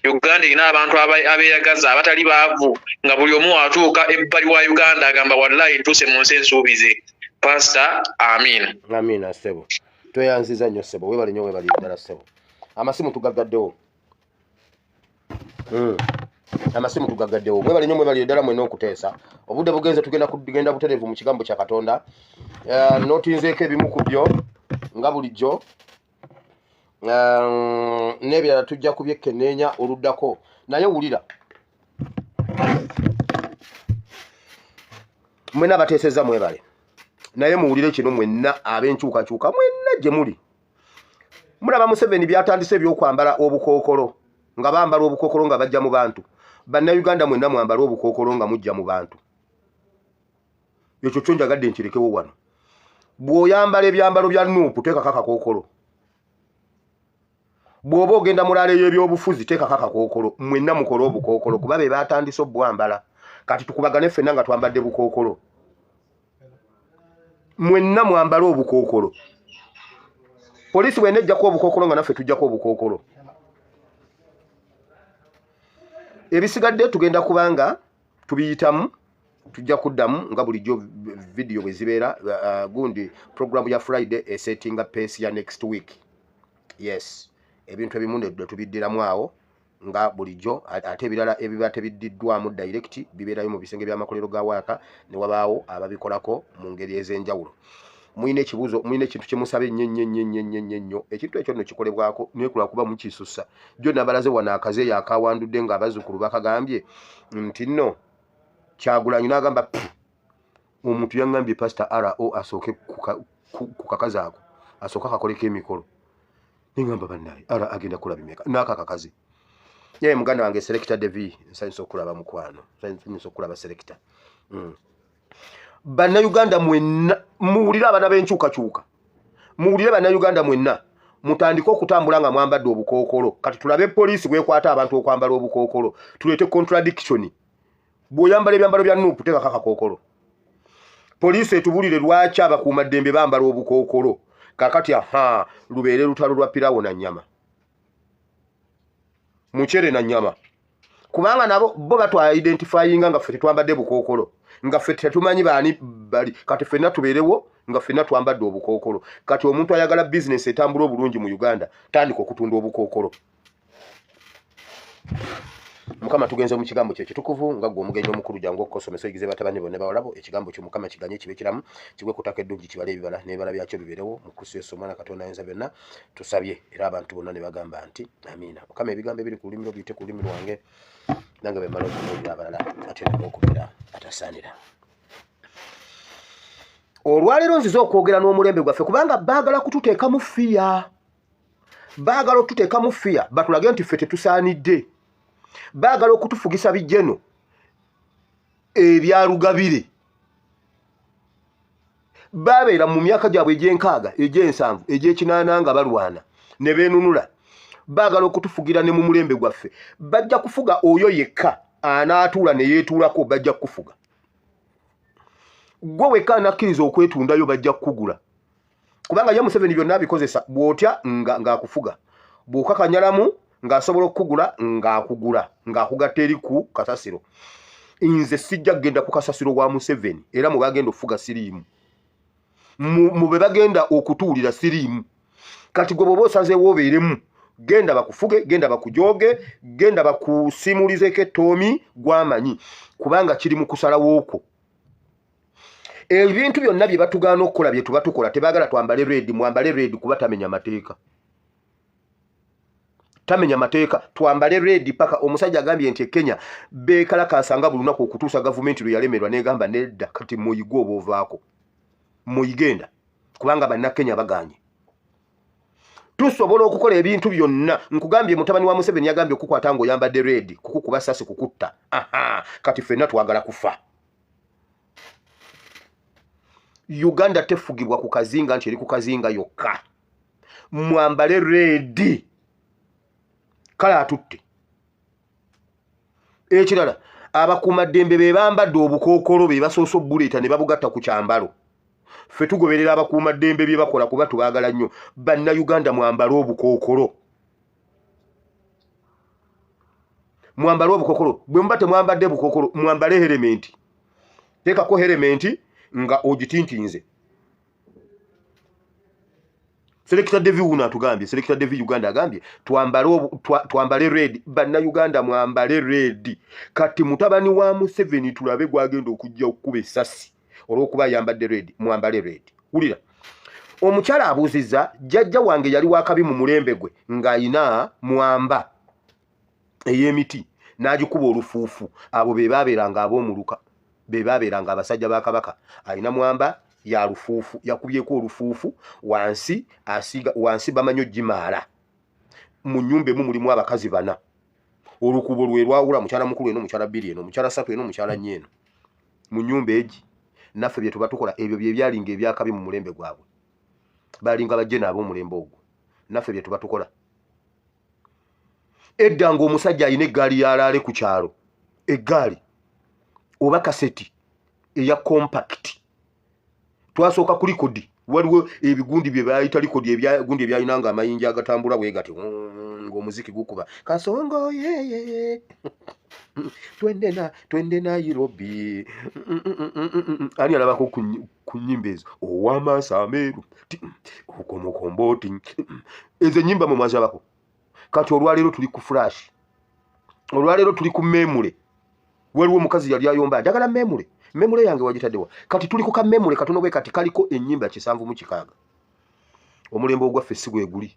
Uganda erina abantu abeeyagaza abatali baavu, nga buli omu atuuka ebbali wa Uganda agamba wallahi ntuuse mu nsi ensuubize. Pastor, amiina. Amiina ssebo, tweyanziza nnyo ssebo, weebale nnyo, weebale ddala ssebo. Amasimu tugaggaddewo, amasimu tugaggaddewo. Mwebale nnyo, mwebale ddala mwenna okuteesa. Obudde bugenze, tugenda kugenda butereevu mu kigambo kya Katonda. Nootinzeeko ebimu ku byo nga bulijjo, n'ebirala tujja kubyekkenneenya oluddako. Naye wulira, mwenna abateesezza mwebale, naye muwulire kino mwenna ab'enkyukakyuka mwenna gye muli. Mulaba Museveni byatandise ebyokwambala obukookolo, nga bambala obukookolo nga bajja mu bantu. Bannayuganda mwenna mwambala obukookolo nga mujja mu bantu. Ekyo kyo njagadde nkirekewo wano. Bw'oyambala ebyambalo bya Nuupu teekako akakookolo, bw'oba ogenda mu laala ey'ebyobufuzi teekako akakookolo. Mwenna mukole obukookolo kuba be baatandise obwambala. Kati tukubagane ffenna nga twambadde bukookolo. Mwenna mwambale obukookolo. Poliisi bw'enejjako ejjako obukookolo nga naffe tujjako obukookolo. Ebisigadde tugenda kubanga tubiyitamu, tujja kuddamu nga bulijjo vidiyo bwe zibeera. Gundi programu ya Friday esettinga pace ya next week. Yes, ebintu ebimu ne tubiddiramu awo nga bulijjo, ate ebirala ebiba tebiddiddwamu direct bibeerayo mu bisenge by'amakolero ga waaka, ne wabaawo ababikolako mu ngeri ez'enjawulo. Mulina ekibuuzo, mulina ekintu kye musaba ennyo ennyo ennyo ennyo ennyo ennyo nnyo, ekintu ekyo nno kikolebwako naye kulwakuba mukisussa. Jjo nabalaze wano akazeeyo akawandudde ng'abazzukulu bakagambye nti nno Kyagulanyi n'agamba omuntu yaŋŋambye Pastor RO asooke ku kakazi ako, asooke akakoleko emikolo. Nengamba bannaye R agenda kukola bimeka n'ako akakazi. Ye muganda wange Selector Devi, nsanyusa okulaba mukwano, nsanyusa okulaba Selector. Bannayuganda mwenna muwulire, abaana b'enkyukakyuka muwulire, bannayuganda mwenna mutandike okutambula nga mwambadde obukookolo. Kati tulabe poliisi bwekwata abantu okwambala obukookolo, tuleete contradiction. Bw'oyambala ebyambalo bya Nuupu teekako akakookolo, poliisi etubulire lwaki abakuumaddembe bambala obukookolo. Kakati aha lubeere lutalo lwa pirawo na nnyama, mucere na nnyama, kubanga nabo bo batwa identifyinga nga ffe tetwambadde bukookolo, nga ffe tetumanyi baani bali. Kati ffenna tubeerewo nga ffenna twambadde obukookolo. Kati omuntu ayagala bizinesi etambula obulungi mu Uganda, tandika okutunda obukookolo. Mukama, tugenze mu kigambo kye kitukuvu nga ggwe omugenyi omukulu, jangu okukosomesa oyigize batabani bonna bawalabo ekigambo kyo. Mukama kiganye kibe kiramu, kigwe ku ttaka eddungi, kibale ebibala n'ebibala byakyo bibeerewo. Mu Kristo Yesu Omwana Katonda ayinza byonna tusabye, era abantu bonna ne bagamba nti amiina. Mukama, ebigambo ebiri ku lulimi lwo biyite ku lulimi lwange, nange bwe mmala okubuulira abalala ate neme okubeera atasaanira. Olwaleero nzize okwogera n'omulembe gwaffe, kubanga baagala kututeekamu fear, baagala okututeekamu fear batulage nti ffe tetusaanidde. Baagala okutufugisa bijeno ebyalugabire. Babeera mu myaka gyabwe egy'enkaaga, egy'ensanvu, egy'ekinaana nga balwana ne beenunula. Baagala okutufugira ne mu mulembe gwaffe. Bajja kufuga oyo yekka anaatuula ne yeetuulako, bajja kufuga. Gwe wekka anakkiriza okwetundayo bajja kukugula. Kubanga ye Museveni byonna abikozesa, bw'otya ng'akufuga. Bw'okakanyalamu ng'asobola okukugula ng'akugula, ng'akugatta eri ku kasasiro. Nze sijja kugenda ku kasasiro wa Museveni, era mu bagenda okufuga siriimu. Mu be bagenda okutuulira siriimu. Kati gwe bw'oba osazeewo obeeremu, genda bakufuge, genda bakujooge, genda bakusiimulizeeko ettoomi gw'amanyi, kubanga kiri mu kusalawo okwo. Ebintu byonna bye batugaana okukola bye tuba tukola, tebaagala twambale red, mwambale red kuba tamenya mateeka. Tamenya mateeka, twambale red paka omusajja agambye nti e Kenya beekalakaasa nga buli lunaku okutuusa gavumenti lwe yalemerwa n'egamba nedda, kati muyige oba ovaako. Muyigenda, kubanga bannakenya bagaanye. Tusobola okukola ebintu byonna. Nkugambye mutabani wa Museveni yagambye okukwata ng'oyambadde red, kukukuba ssasi kukutta. Aha, kati ffenna twagala kufa. Uganda tefugibwa ku kazinga nti eri ku kazinga yokka. Mwambale red. Kale atutte. Ekirala, abakuumaddembe be bambadde obukookolo be basoose obbuleeta ne babugatta ku kyambalo. Ffe tugoberera abakuumaddembe bye bakola kuba tubaagala nnyo. Bannayuganda mwambale obukookolo. Mwambale obukookolo. Bwe muba temwambadde bukookolo, mwambale herementi. Teekako herementi nga ogitintinze. Selector Devi wuno atugambye, Selector Devi Uganda agambye twambale red. Bannayuganda mwambale red. Kati mutabani wa Museveni tulabe gwagenda okujja okukuba essasi olw'okuba ayambadde red. Mwambale red. Wulira, omukyala abuuzizza, jjajja wange yali wakabi mu mulembe gwe ng'ayina mwamba ey'emiti n'agikuba olufuufu. Abo be baabeeranga ab'omuluka, be baabeeranga abasajja ba kabaka. Alina mwamba ya lufuufu, yakubyeko olufuufu wansi, asiga wansi, bamanyi ogimaala. Mu nnyumba emu mulimu abakazi bana, olukubo lwe lwawula mukyala mukulu eno, mukyala bbiri eno, mukyala ssatu eno, mukyala nnya eno. Mu nnyumba egi naffe bye tuba tukola ebyo bye byalinga ebyakabi mu mulembe gwabwe. Balinga bajje n'ab'omulembe ogwo. Naffe bye tuba tukola. Edda ng'omusajja alina eggaali y'alaale ku kyalo, eggaali oba kaseti eya compact. Twasooka ku likodi, waliwo ebigundi bye bayita likodi, ebyagundi ebyalinanga amayinja agatambula bwe gati ng'omuziki gukuba kasongo yeye twende Nairobi. Ani alabako ku nnyimba ezo? Ow'amaaso ameeru okomukombooti, ezo ennyimba mwe mwazirabako. Kati olwaleero tuli ku flash, olwaleero tuli ku memule. Waliwo omukazi yali ayomba njagala memule, memule yange wagitaddewa. Kati tuli ku kamemule katono bwe kati kaliko ennyimba 76. Omulembe ogwaffe si gwe guli.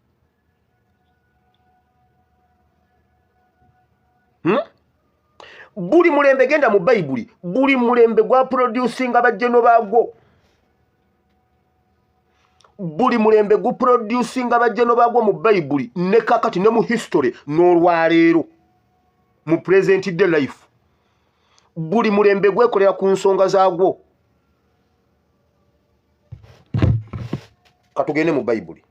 Buli mulembe, genda mu Bayibuli, buli mulembe gwa producinga bajjeno baagwo. Buli mulembe guproducinga bajjeno baagwo mu Bayibuli ne kakati ne mu history n'olwaleero mu present day life. Buli mulembe gwekolera ku nsonga zaagwo. Katugende mu Bayibuli.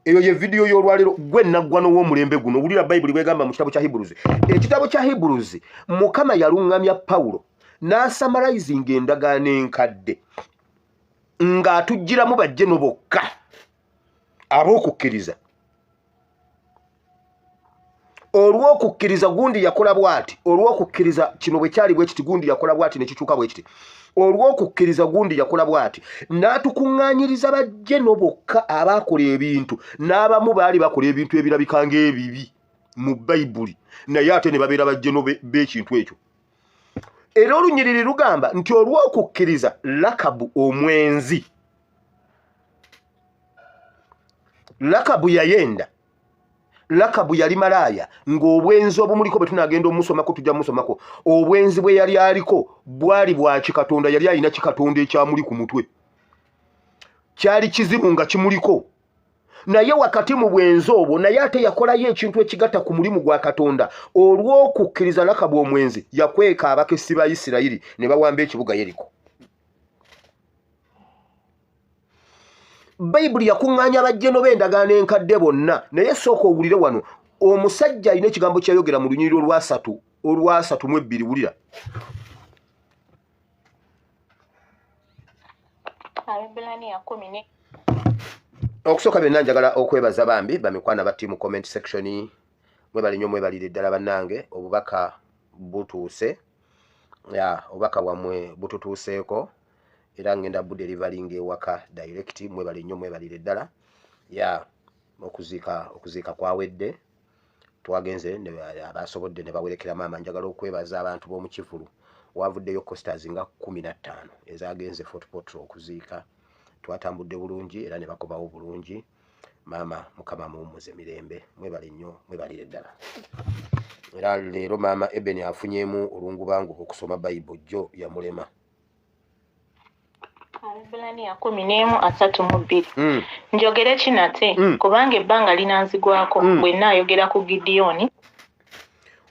Eyo ye vidiyo y'olwaleero gwe naggwano w'omulembe guno. Wulira Bayibuli bwegamba mu kitabo kya Hebrews. Ekitabo kya Hebrews, Mukama yaluŋŋamya Pawulo n'asamalizinga endagaano enkadde ng'atuggyiramu bajjeno bokka ab'okukkiriza. Olw'okukkiriza gundi yakola bw'ati, olw'okukkiriza kino bwe kyali bwe kiti, gundi yakola bw'ati ne kikyuka bwe kiti. Olw'okukkiriza gundi yakola bw'ati, n'atukuŋŋaanyiriza bajjeno bokka abaakola ebintu, n'abamu baali bakola ebintu ebirabika ng'ebibi mu Bayibuli, naye ate ne babeera bajjeno b'ekintu ekyo. Era olunyiriri lugamba nti olw'okukkiriza Lakabu omwenzi, Lakabu yayenda, Lakabu yali malaaya ng'obwenzi obumuliko bwe tunaagenda omusomako tujja musomako. Obwenzi bwe yali aliko bwali bwa kikatonda, yali alina kikatonda ekyamuli ku mutwe, kyali kizibu nga kimuliko. Naye wakati mu bwenzi obwo naye ate yakolayo ekintu ekigatta ku mulimu gwa Katonda. Olw'okukkiriza Lakabu omwenzi yakweka abakessi ba Isirayiri ne bawamba ekibuga Yeriko. Bayibuli yakuŋŋaanya bajjeno b'endagaano enkadde bonna. Naye sooka owulire wano omusajja alina ekigambo kyeyayogera mu lunyiriri olwasatu olwasatu mu ebbiri. Wulira. Okusooka byonna njagala okwebaza bambi bamikwano aba team comment section, mwebale nnyo, mwebalire ddala bannange. Obubaka butuuse, ya obubaka bwammwe bututuuseeko era ngenda budeliveringa ewaka direct. Mwebale nnyo, mwebalire ddala. Ya okuziika, okuziika kwawedde, twagenze abasobodde ne bawerekera maama. Njagala okwebaza abantu b'omu kivulu, wavuddeyo coasters nga 15 ezagenze Fort Portal okuziika. Twatambudde bulungi era ne bakobawo bulungi. Maama Mukama muwummuze mirembe. Mwebale nnyo, mwebalire ddala. Era leero maama Eben afunyeemu olungubangu okusoma Bayibuli, jjo yamulema. Abebbulaniya 11:32. Njogere ki nate? Kubanga ebbanga linanzigwako bwe nnaayogera ku Gidiyoni.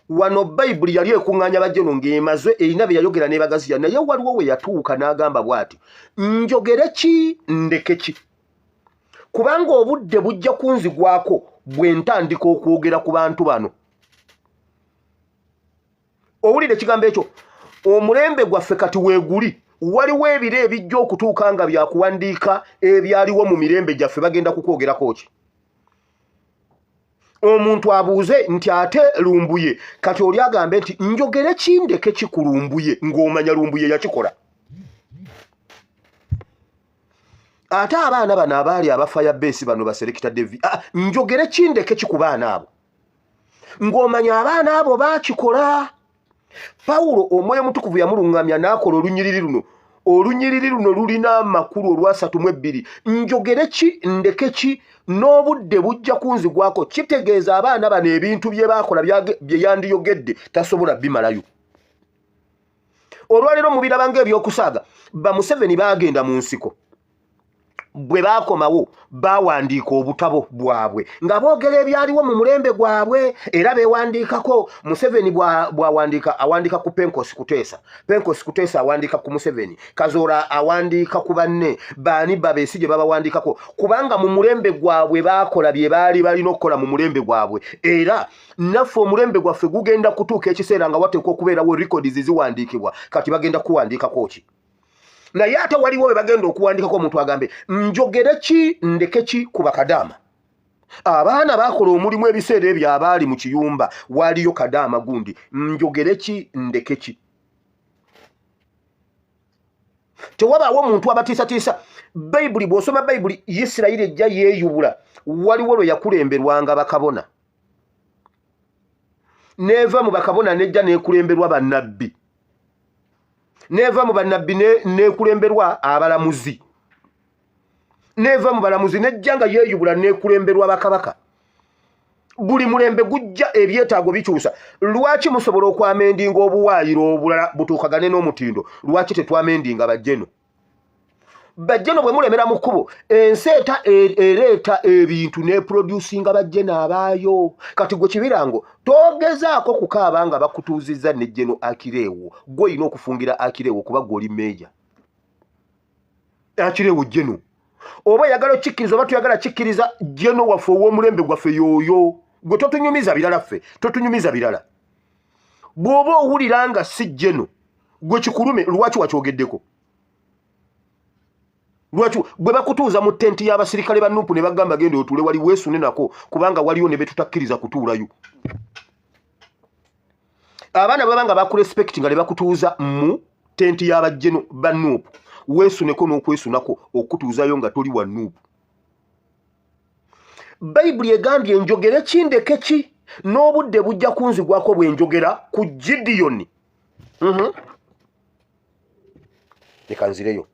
Wano Bayibuli yali ekuŋŋaanya bajjeno ng'emaze erina bye yayogera n'ebagaziya, naye waliwo we yatuuka n'agamba bw'ati, njogere ki ndeke ki? Kubanga obudde bujja kunzigwako bwe ntandika okwogera ku bantu bano. Owulira ekigambo ekyo? Omulembe gwaffe kati weeguli, waliwo ebiro ebijja okutuuka nga byakuwandiika ebyaliwo mu mirembe gyaffe. Bagenda kukwogerako ki? Omuntu abuuze nti ate Lumbuye, kati oli agambe nti njogere ki ndeke ki ku Lumbuye, ng'omanya Lumbuye yakikola. Ate abaana bano abaali abafaya beesi bano baserekita Devi, ah, njogere ki ndeke ki ku baana abo, ng'omanya abaana abo baakikola. Pawulo omwoyo omutukuvu yamuluŋŋamya n'akola olunyiriri luno. Olunyiriri luno lulina amakulu, olwasatu mu ebbiri, njogere ki ndeke ki, n'obudde bujja kunzigwako. Kitegeeza abaana bano ebintu bye baakola bye yandiyogedde tasobola bimalayo. Olwaleero mubiraba ng'ebyokusaaga. Bamuseveni baagenda mu nsiko, bwe baakomawo baawandiika obutabo bwabwe nga boogera ebyaliwo mu mulembe gwabwe, era beewandiikako. Museveni bw'awandiika awandiika ku Penkosi Kuteesa, Penkosi Kuteesa awandiika ku Museveni, Kazoora awandiika ku banne baani Babesigye babawandiikako, kubanga mu mulembe gwabwe baakola bye baali balina okukola mu mulembe gwabwe. Era naffe omulembe gwaffe gugenda kutuuka ekiseera nga wateekwa okubeerawo records ziwandiikibwa. Kati bagenda kuwandiikako ki? Naye ate waliwo bwe bagenda okuwandikako, omuntu agambe njogere ki ndeke ki ku bakadaama? Abaana bakola omulimu ebiseera ebyo abaali mu kiyumba, waliyo kadaama gundi, njogere ki ndeke ki? Tewabaawo omuntu abatiisatiisa. Bayibuli, bw'osoma Bayibuli, Isirayiri ejja yeeyubula. Waliwo lwe yakulemberwanga bakabona, neeva mu bakabona nejja nekulemberwa bannabbi, neva mu bannabbi nekulemberwa abalamuzi, neva mu balamuzi nejja nga yeeyubula nekulemberwa bakabaka. Buli mulembe gujja ebyetaago bikyusa. Lwaki musobola okwamendinga obuwaayiro obulala butuukagane n'omutindo? Lwaki tetwamendinga bajjeno? Bajjeno bwe mulemera mu kkubo, ensi eta ereeta ebintu neproducinga bajjeno abaayo. Kati gwe kibirango togezaako kukaaba nga bakutuuzizza ne jjeno akireewo. Gwe olina okufungira akireewo kuba gwe oli meeja akireewo jjeno. Oba oyagala okikkiriza oba toyagala kikkiriza, jjeno waffe ow'omulembe gwaffe yooyo. Gwe totunyumiza birala, ffe totunyumiza birala. Bw'oba owulira nga si jjeno gwe kikulume, lwaki wakyogeddeko? Lwaki bwe bakutuuza mu tenti y'abasirikale ba Nupu ne bagamba genda otuule wali weesune nako, kubanga waliyo ne betutakkiriza kutuulayo? Abaana baba nga bakurespect nga ne bakutuuza mu tenti y'abajjeno ba Nupu, weesuneko n'okwesunako okutuuzayo nga toli wa Nupu. Bayibuli egambye njogere ki ndeke ki, n'obudde bujja kunzigwako bwe njogera ku Gidiyoni. Leka nzireyo.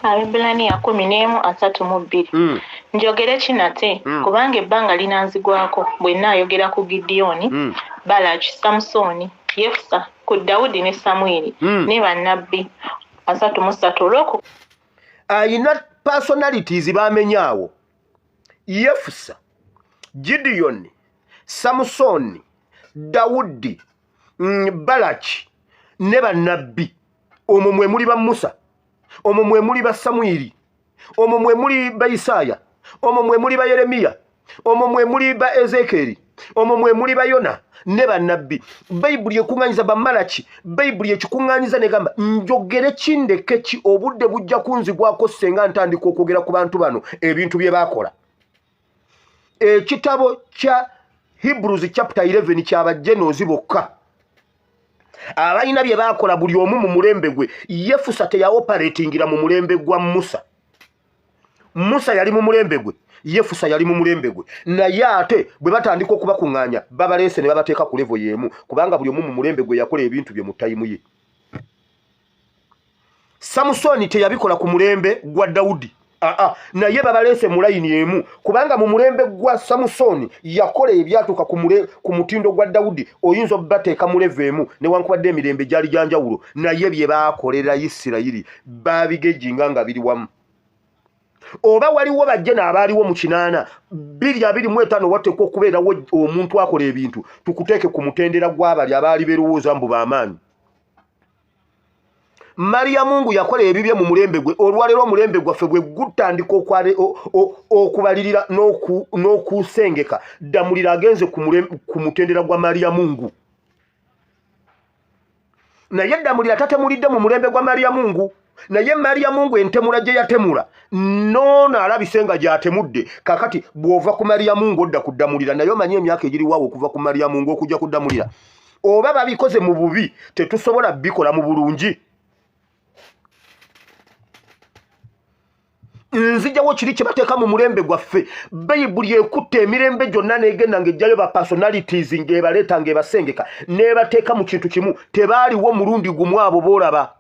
Abebbulaniya 11:32. Njogere ki nate? Kubanga ebbanga linanzigwako bwe nnaayogera ku Gidiyoni, Balaki, Samusooni, Yefusa, ku Dawudi ne Samwiri ne bannabbi. 33 olw'oku Ayina personalities bamenyaawo: Yefusa, Gidiyoni, Samusoni, Dawudi, Balaki ne bannabbi. Omwo mwe muli ba Musa, omwo mwe muli ba Samwiri. Omwo mwe muli ba Isaaya, omwo mwe muli ba Yeremiya, omwo mwe muli ba Ezekeeri, omwo mwe muli ba Yona ne bannabbi. Bayibuli ekuŋŋanyiza ba Malaki, Bayibuli ekikuŋŋanyiza negamba njogere ki ndeke ki, obudde bujja kunzigwako ssenga ntandika okwogera ku bantu bano ebintu bye baakola. Ekitabo kya Hebrews chapter 11 ky'abajenozi bokka abalina bye baakola buli omu mu mulembe gwe. Yefusa teyaoperatingira mu mulembe gwa Musa. Musa yali mu mulembe gwe, Yefusa yali mu mulembe gwe, naye ate bwe batandika okubakuŋŋaanya babaleese ne babateeka ku levo y'emu, kubanga buli omu mu mulembe gwe yakola ebintu bye mu tayimu ye. Samusoni teyabikola ku mulembe gwa Dawudi, aa, naye babaleese mu layini emu, kubanga mu mulembe gwa Samusoni yakola ebyatuuka ku mutindo gwa Dawudi. Oyinza obateeka mu levo emu newankubadde emirembe gyali gya njawulo, naye bye baakolera Isirayiri baabigejinga nga biri wamu. Oba waliwo bajje n'abaaliwo mu 8 2025, wateekwa okubeerawo omuntu akola ebintu tukuteeke ku mutendera gw'abali abaali beerowooza mbu b'amaanyi. Maria Mungu yakola ebibye mu mulembe gwe. Olwaleero omulembe gwaffe bwe gutandika okubalirira n'okusengeka, Ddamulira agenze ku mutendera gwa Maria Mungu. Naye Ddamulira tatemulidde mu mulembe gwa Maria Mungu, naye Maria Mungu entemula gye yatemula noono alabise nga gy'atemudde. Kakati bw'ova ku Maria Mungu odda ku Ddamulira, naye omanyi emyaka egiriwaawo okuva ku Maria Mungu okujja ku Ddamulira. Oba babikoze mu bubi, tetusobola bikola mu bulungi. Nzijawo kiri kye bateeka mu mulembe gwaffe. Bayibuli ekutte emirembe gyonna n'egenda ng'ejjayo ba personalities ng'ebaleeta ng'ebasengeka n'ebateeka mu kintu kimu. Tebaaliwo mulundi gumu abo boolaba,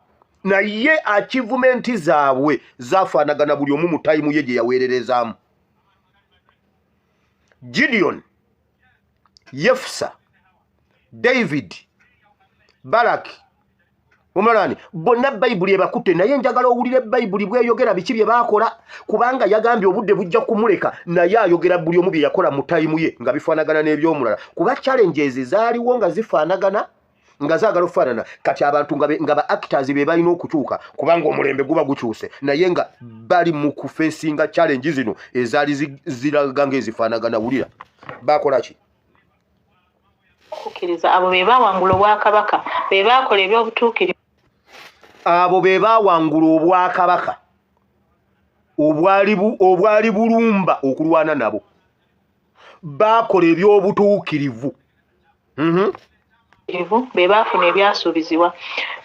naye achievement zaabwe zaafaanagana buli omu mu tayimu ye gye yaweererezaamu. Gideon, Yefusa, David, Balaki, omulala bonna Bayibuli ebakutte. Naye njagala owulire Bayibuli bweyogera biki bye baakola, kubanga yagambye obudde bujja kumuleka, naye ayogera buli omu bye yakola mu tayimu ye nga bifaanagana n'eby'omulala, kuba challenges zaaliwo nga zifaanagana, nga zaagala okufaanana. Kati abantu nga ba actors be balina okukyuka, kubanga omulembe guba gukyuse, naye nga bali mu kufeesinga challenge zino ezaali ziraga ng'ezifaanagana. Wulira baakola ki? Okukkiriza abo be baawangula obwakabaka, be baakola eby'obutuukirivu. Abo be baawangula obwakabaka obwali bulumba okulwana nabo, baakola eby'obutuukirivu. Be baafuna ebyasuubizibwa,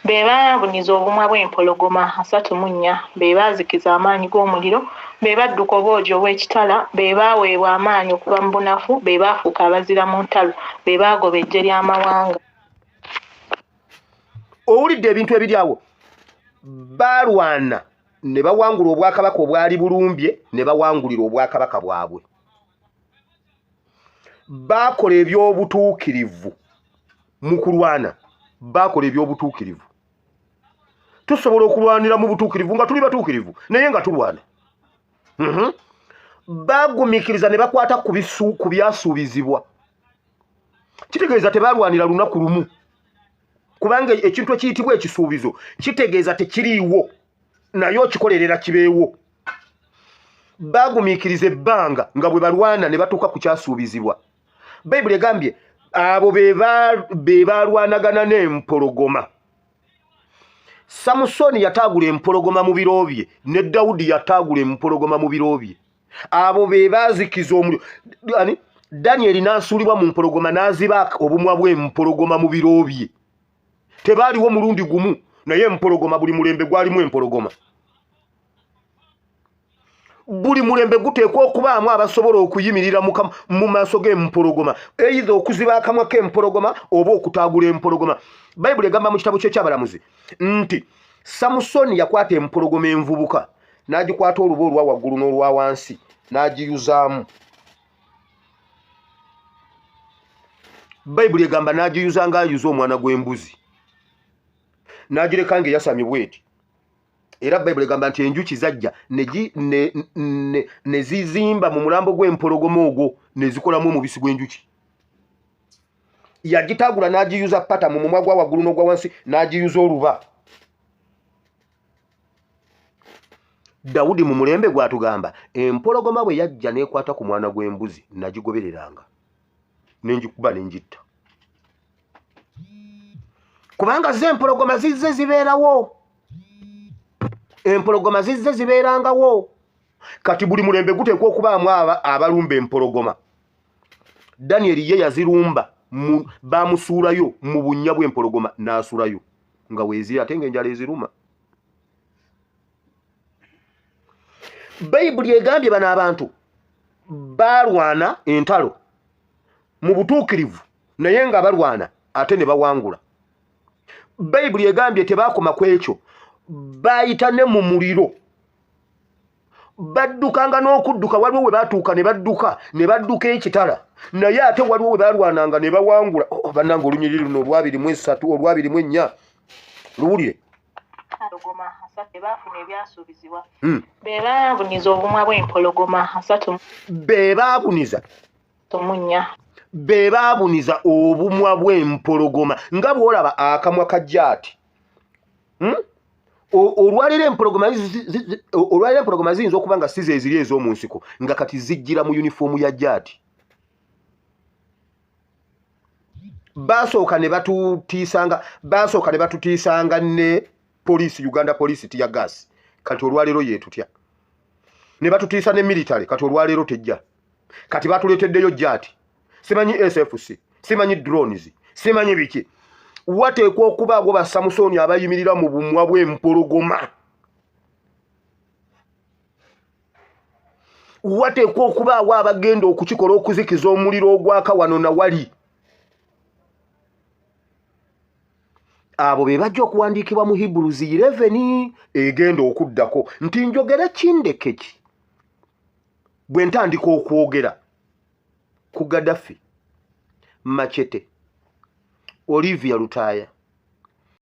be baabuniza obumwa bw'empologoma 34, be baazikiza amaanyi g'omuliro, be badduka obwogi obw'ekitala, be baaweebwa amaanyi okuva mu bunafu, be baafuuka abazira mu ntalo, be baagoba eggye ly'amawanga. Owulidde ebintu ebiri awo? Baalwana ne bawangula obwakabaka obwali bulumbye, ne bawangulira obwakabaka bwabwe. Baakola eby'obutuukirivu mu kulwana, baakola eby'obutuukirivu. Tusobola okulwanira mu butuukirivu nga tuli batuukirivu, naye nga tulwana. Baagumiikiriza ne bakwata ku byasuubizibwa. Kitegeeza tebalwanira lunaku lumu, kubanga ekintu ekiyitibwa ekisuubizo kitegeeza tekiriiwo, naye okikolerera kibeewo. Baagumiikiriza ebbanga nga bwe balwana ne batuuka ku kyasuubizibwa. Bayibuli egambye abo be baalwanagana n'empologoma. Samusoni yataagula empologoma mu biro bye, ne Dawudi yataagula empologoma mu biro bye. Abo be baazikiza omuliro. Danieli n'asuulibwa mu mpologoma n'aziba obumwa bw'empologoma mu biro bye. Tebaaliwo mulundi gumu, naye empologoma buli mulembe gwalimu empologoma. Buli mulembe guteekwa okubaamu abasobola okuyimirira mu maaso g'empologoma, either okuziba akamwa k'empologoma oba okutaagula empologoma. Bayibuli egamba mu kitabo ky'ekyabalamuzi nti Samusoni yakwata empologoma envubuka n'agikwata oluba olwa waggulu n'olwa wansi n'agiyuzaamu. Bayibuli egamba n'agiyuza ng'ayuza omwana gw'embuzi, n'agireka ng'eyasamye bweti. Era Bayibuli egamba nti enjuki zajja ne zizimba mu mulambo gw'empologoma ogwo ne zikolamu omubisi gw'enjuki. Yagitaagula n'agiyuza pata mu mumwa gwa waggulu n'ogwa wansi n'agiyuza oluba. Dawudi mu mulembe gwatugamba empologoma bwe yajja n'ekwata ku mwana gw'embuzi nagigobereranga nenjikuba nenjitta, kubanga ze empologoma zizze zibeerawo, empologoma zizze zibeerangawo. Kati buli mulembe guteekwa okubaamu abalumba empologoma. Daniel ye yazirumba, bamusuulayo mu bunnya bw'empologoma n'asulayo nga weeziri, ate ng'enjala eziruma. Bayibuli egambye bano abantu balwana entalo mu butuukirivu naye nga balwana ate ne bawangula. Bayibuli egambye tebaakoma ku ekyo, bayita ne mu muliro, baddukanga n'okudduka. Waliwo we baatuuka ne badduka, ne badduka ekitala, naye ate waliwo we balwananga ne bawangula. Oh, bannange olunyiriri luno olwabiri mu esatu olwabiri mu ennya luwulire. Be baabuniza obumwa bw'empologoma asatu. Be baabuniza mu nnya. Be baabuniza obumwa bw'empologoma. Nga bw'olaba akamwa ka jaati, olwaleero empologoma ziyinza okuba nga si ze ziri ez'omu nsiko, nga kati zijjira mu yunifoomu ya jaati. Basooka ne batutiisanga ne poliisi, Uganda poliisi tear gas, kati olwaleero yeetutya. Ne batutiisa ne military, kati olwaleero tejja. Kati batuleeteddeyo jaati, simanyi SFC, simanyi drones, simanyi biki. Wateekwa okubaawo ba Samusooni abayimirira mu bumwa bw'empologoma. Wateekwa okubaawo abagenda okukikola okuzikiza omuliro ogwaka wano na wali. Abo be bajja okuwandiikibwa mu Hebrews 11 egenda okuddako nti njogere kindeke ki bwe ntandika okwogera ku Gaddafi, Machete, Olivia Lutaaya,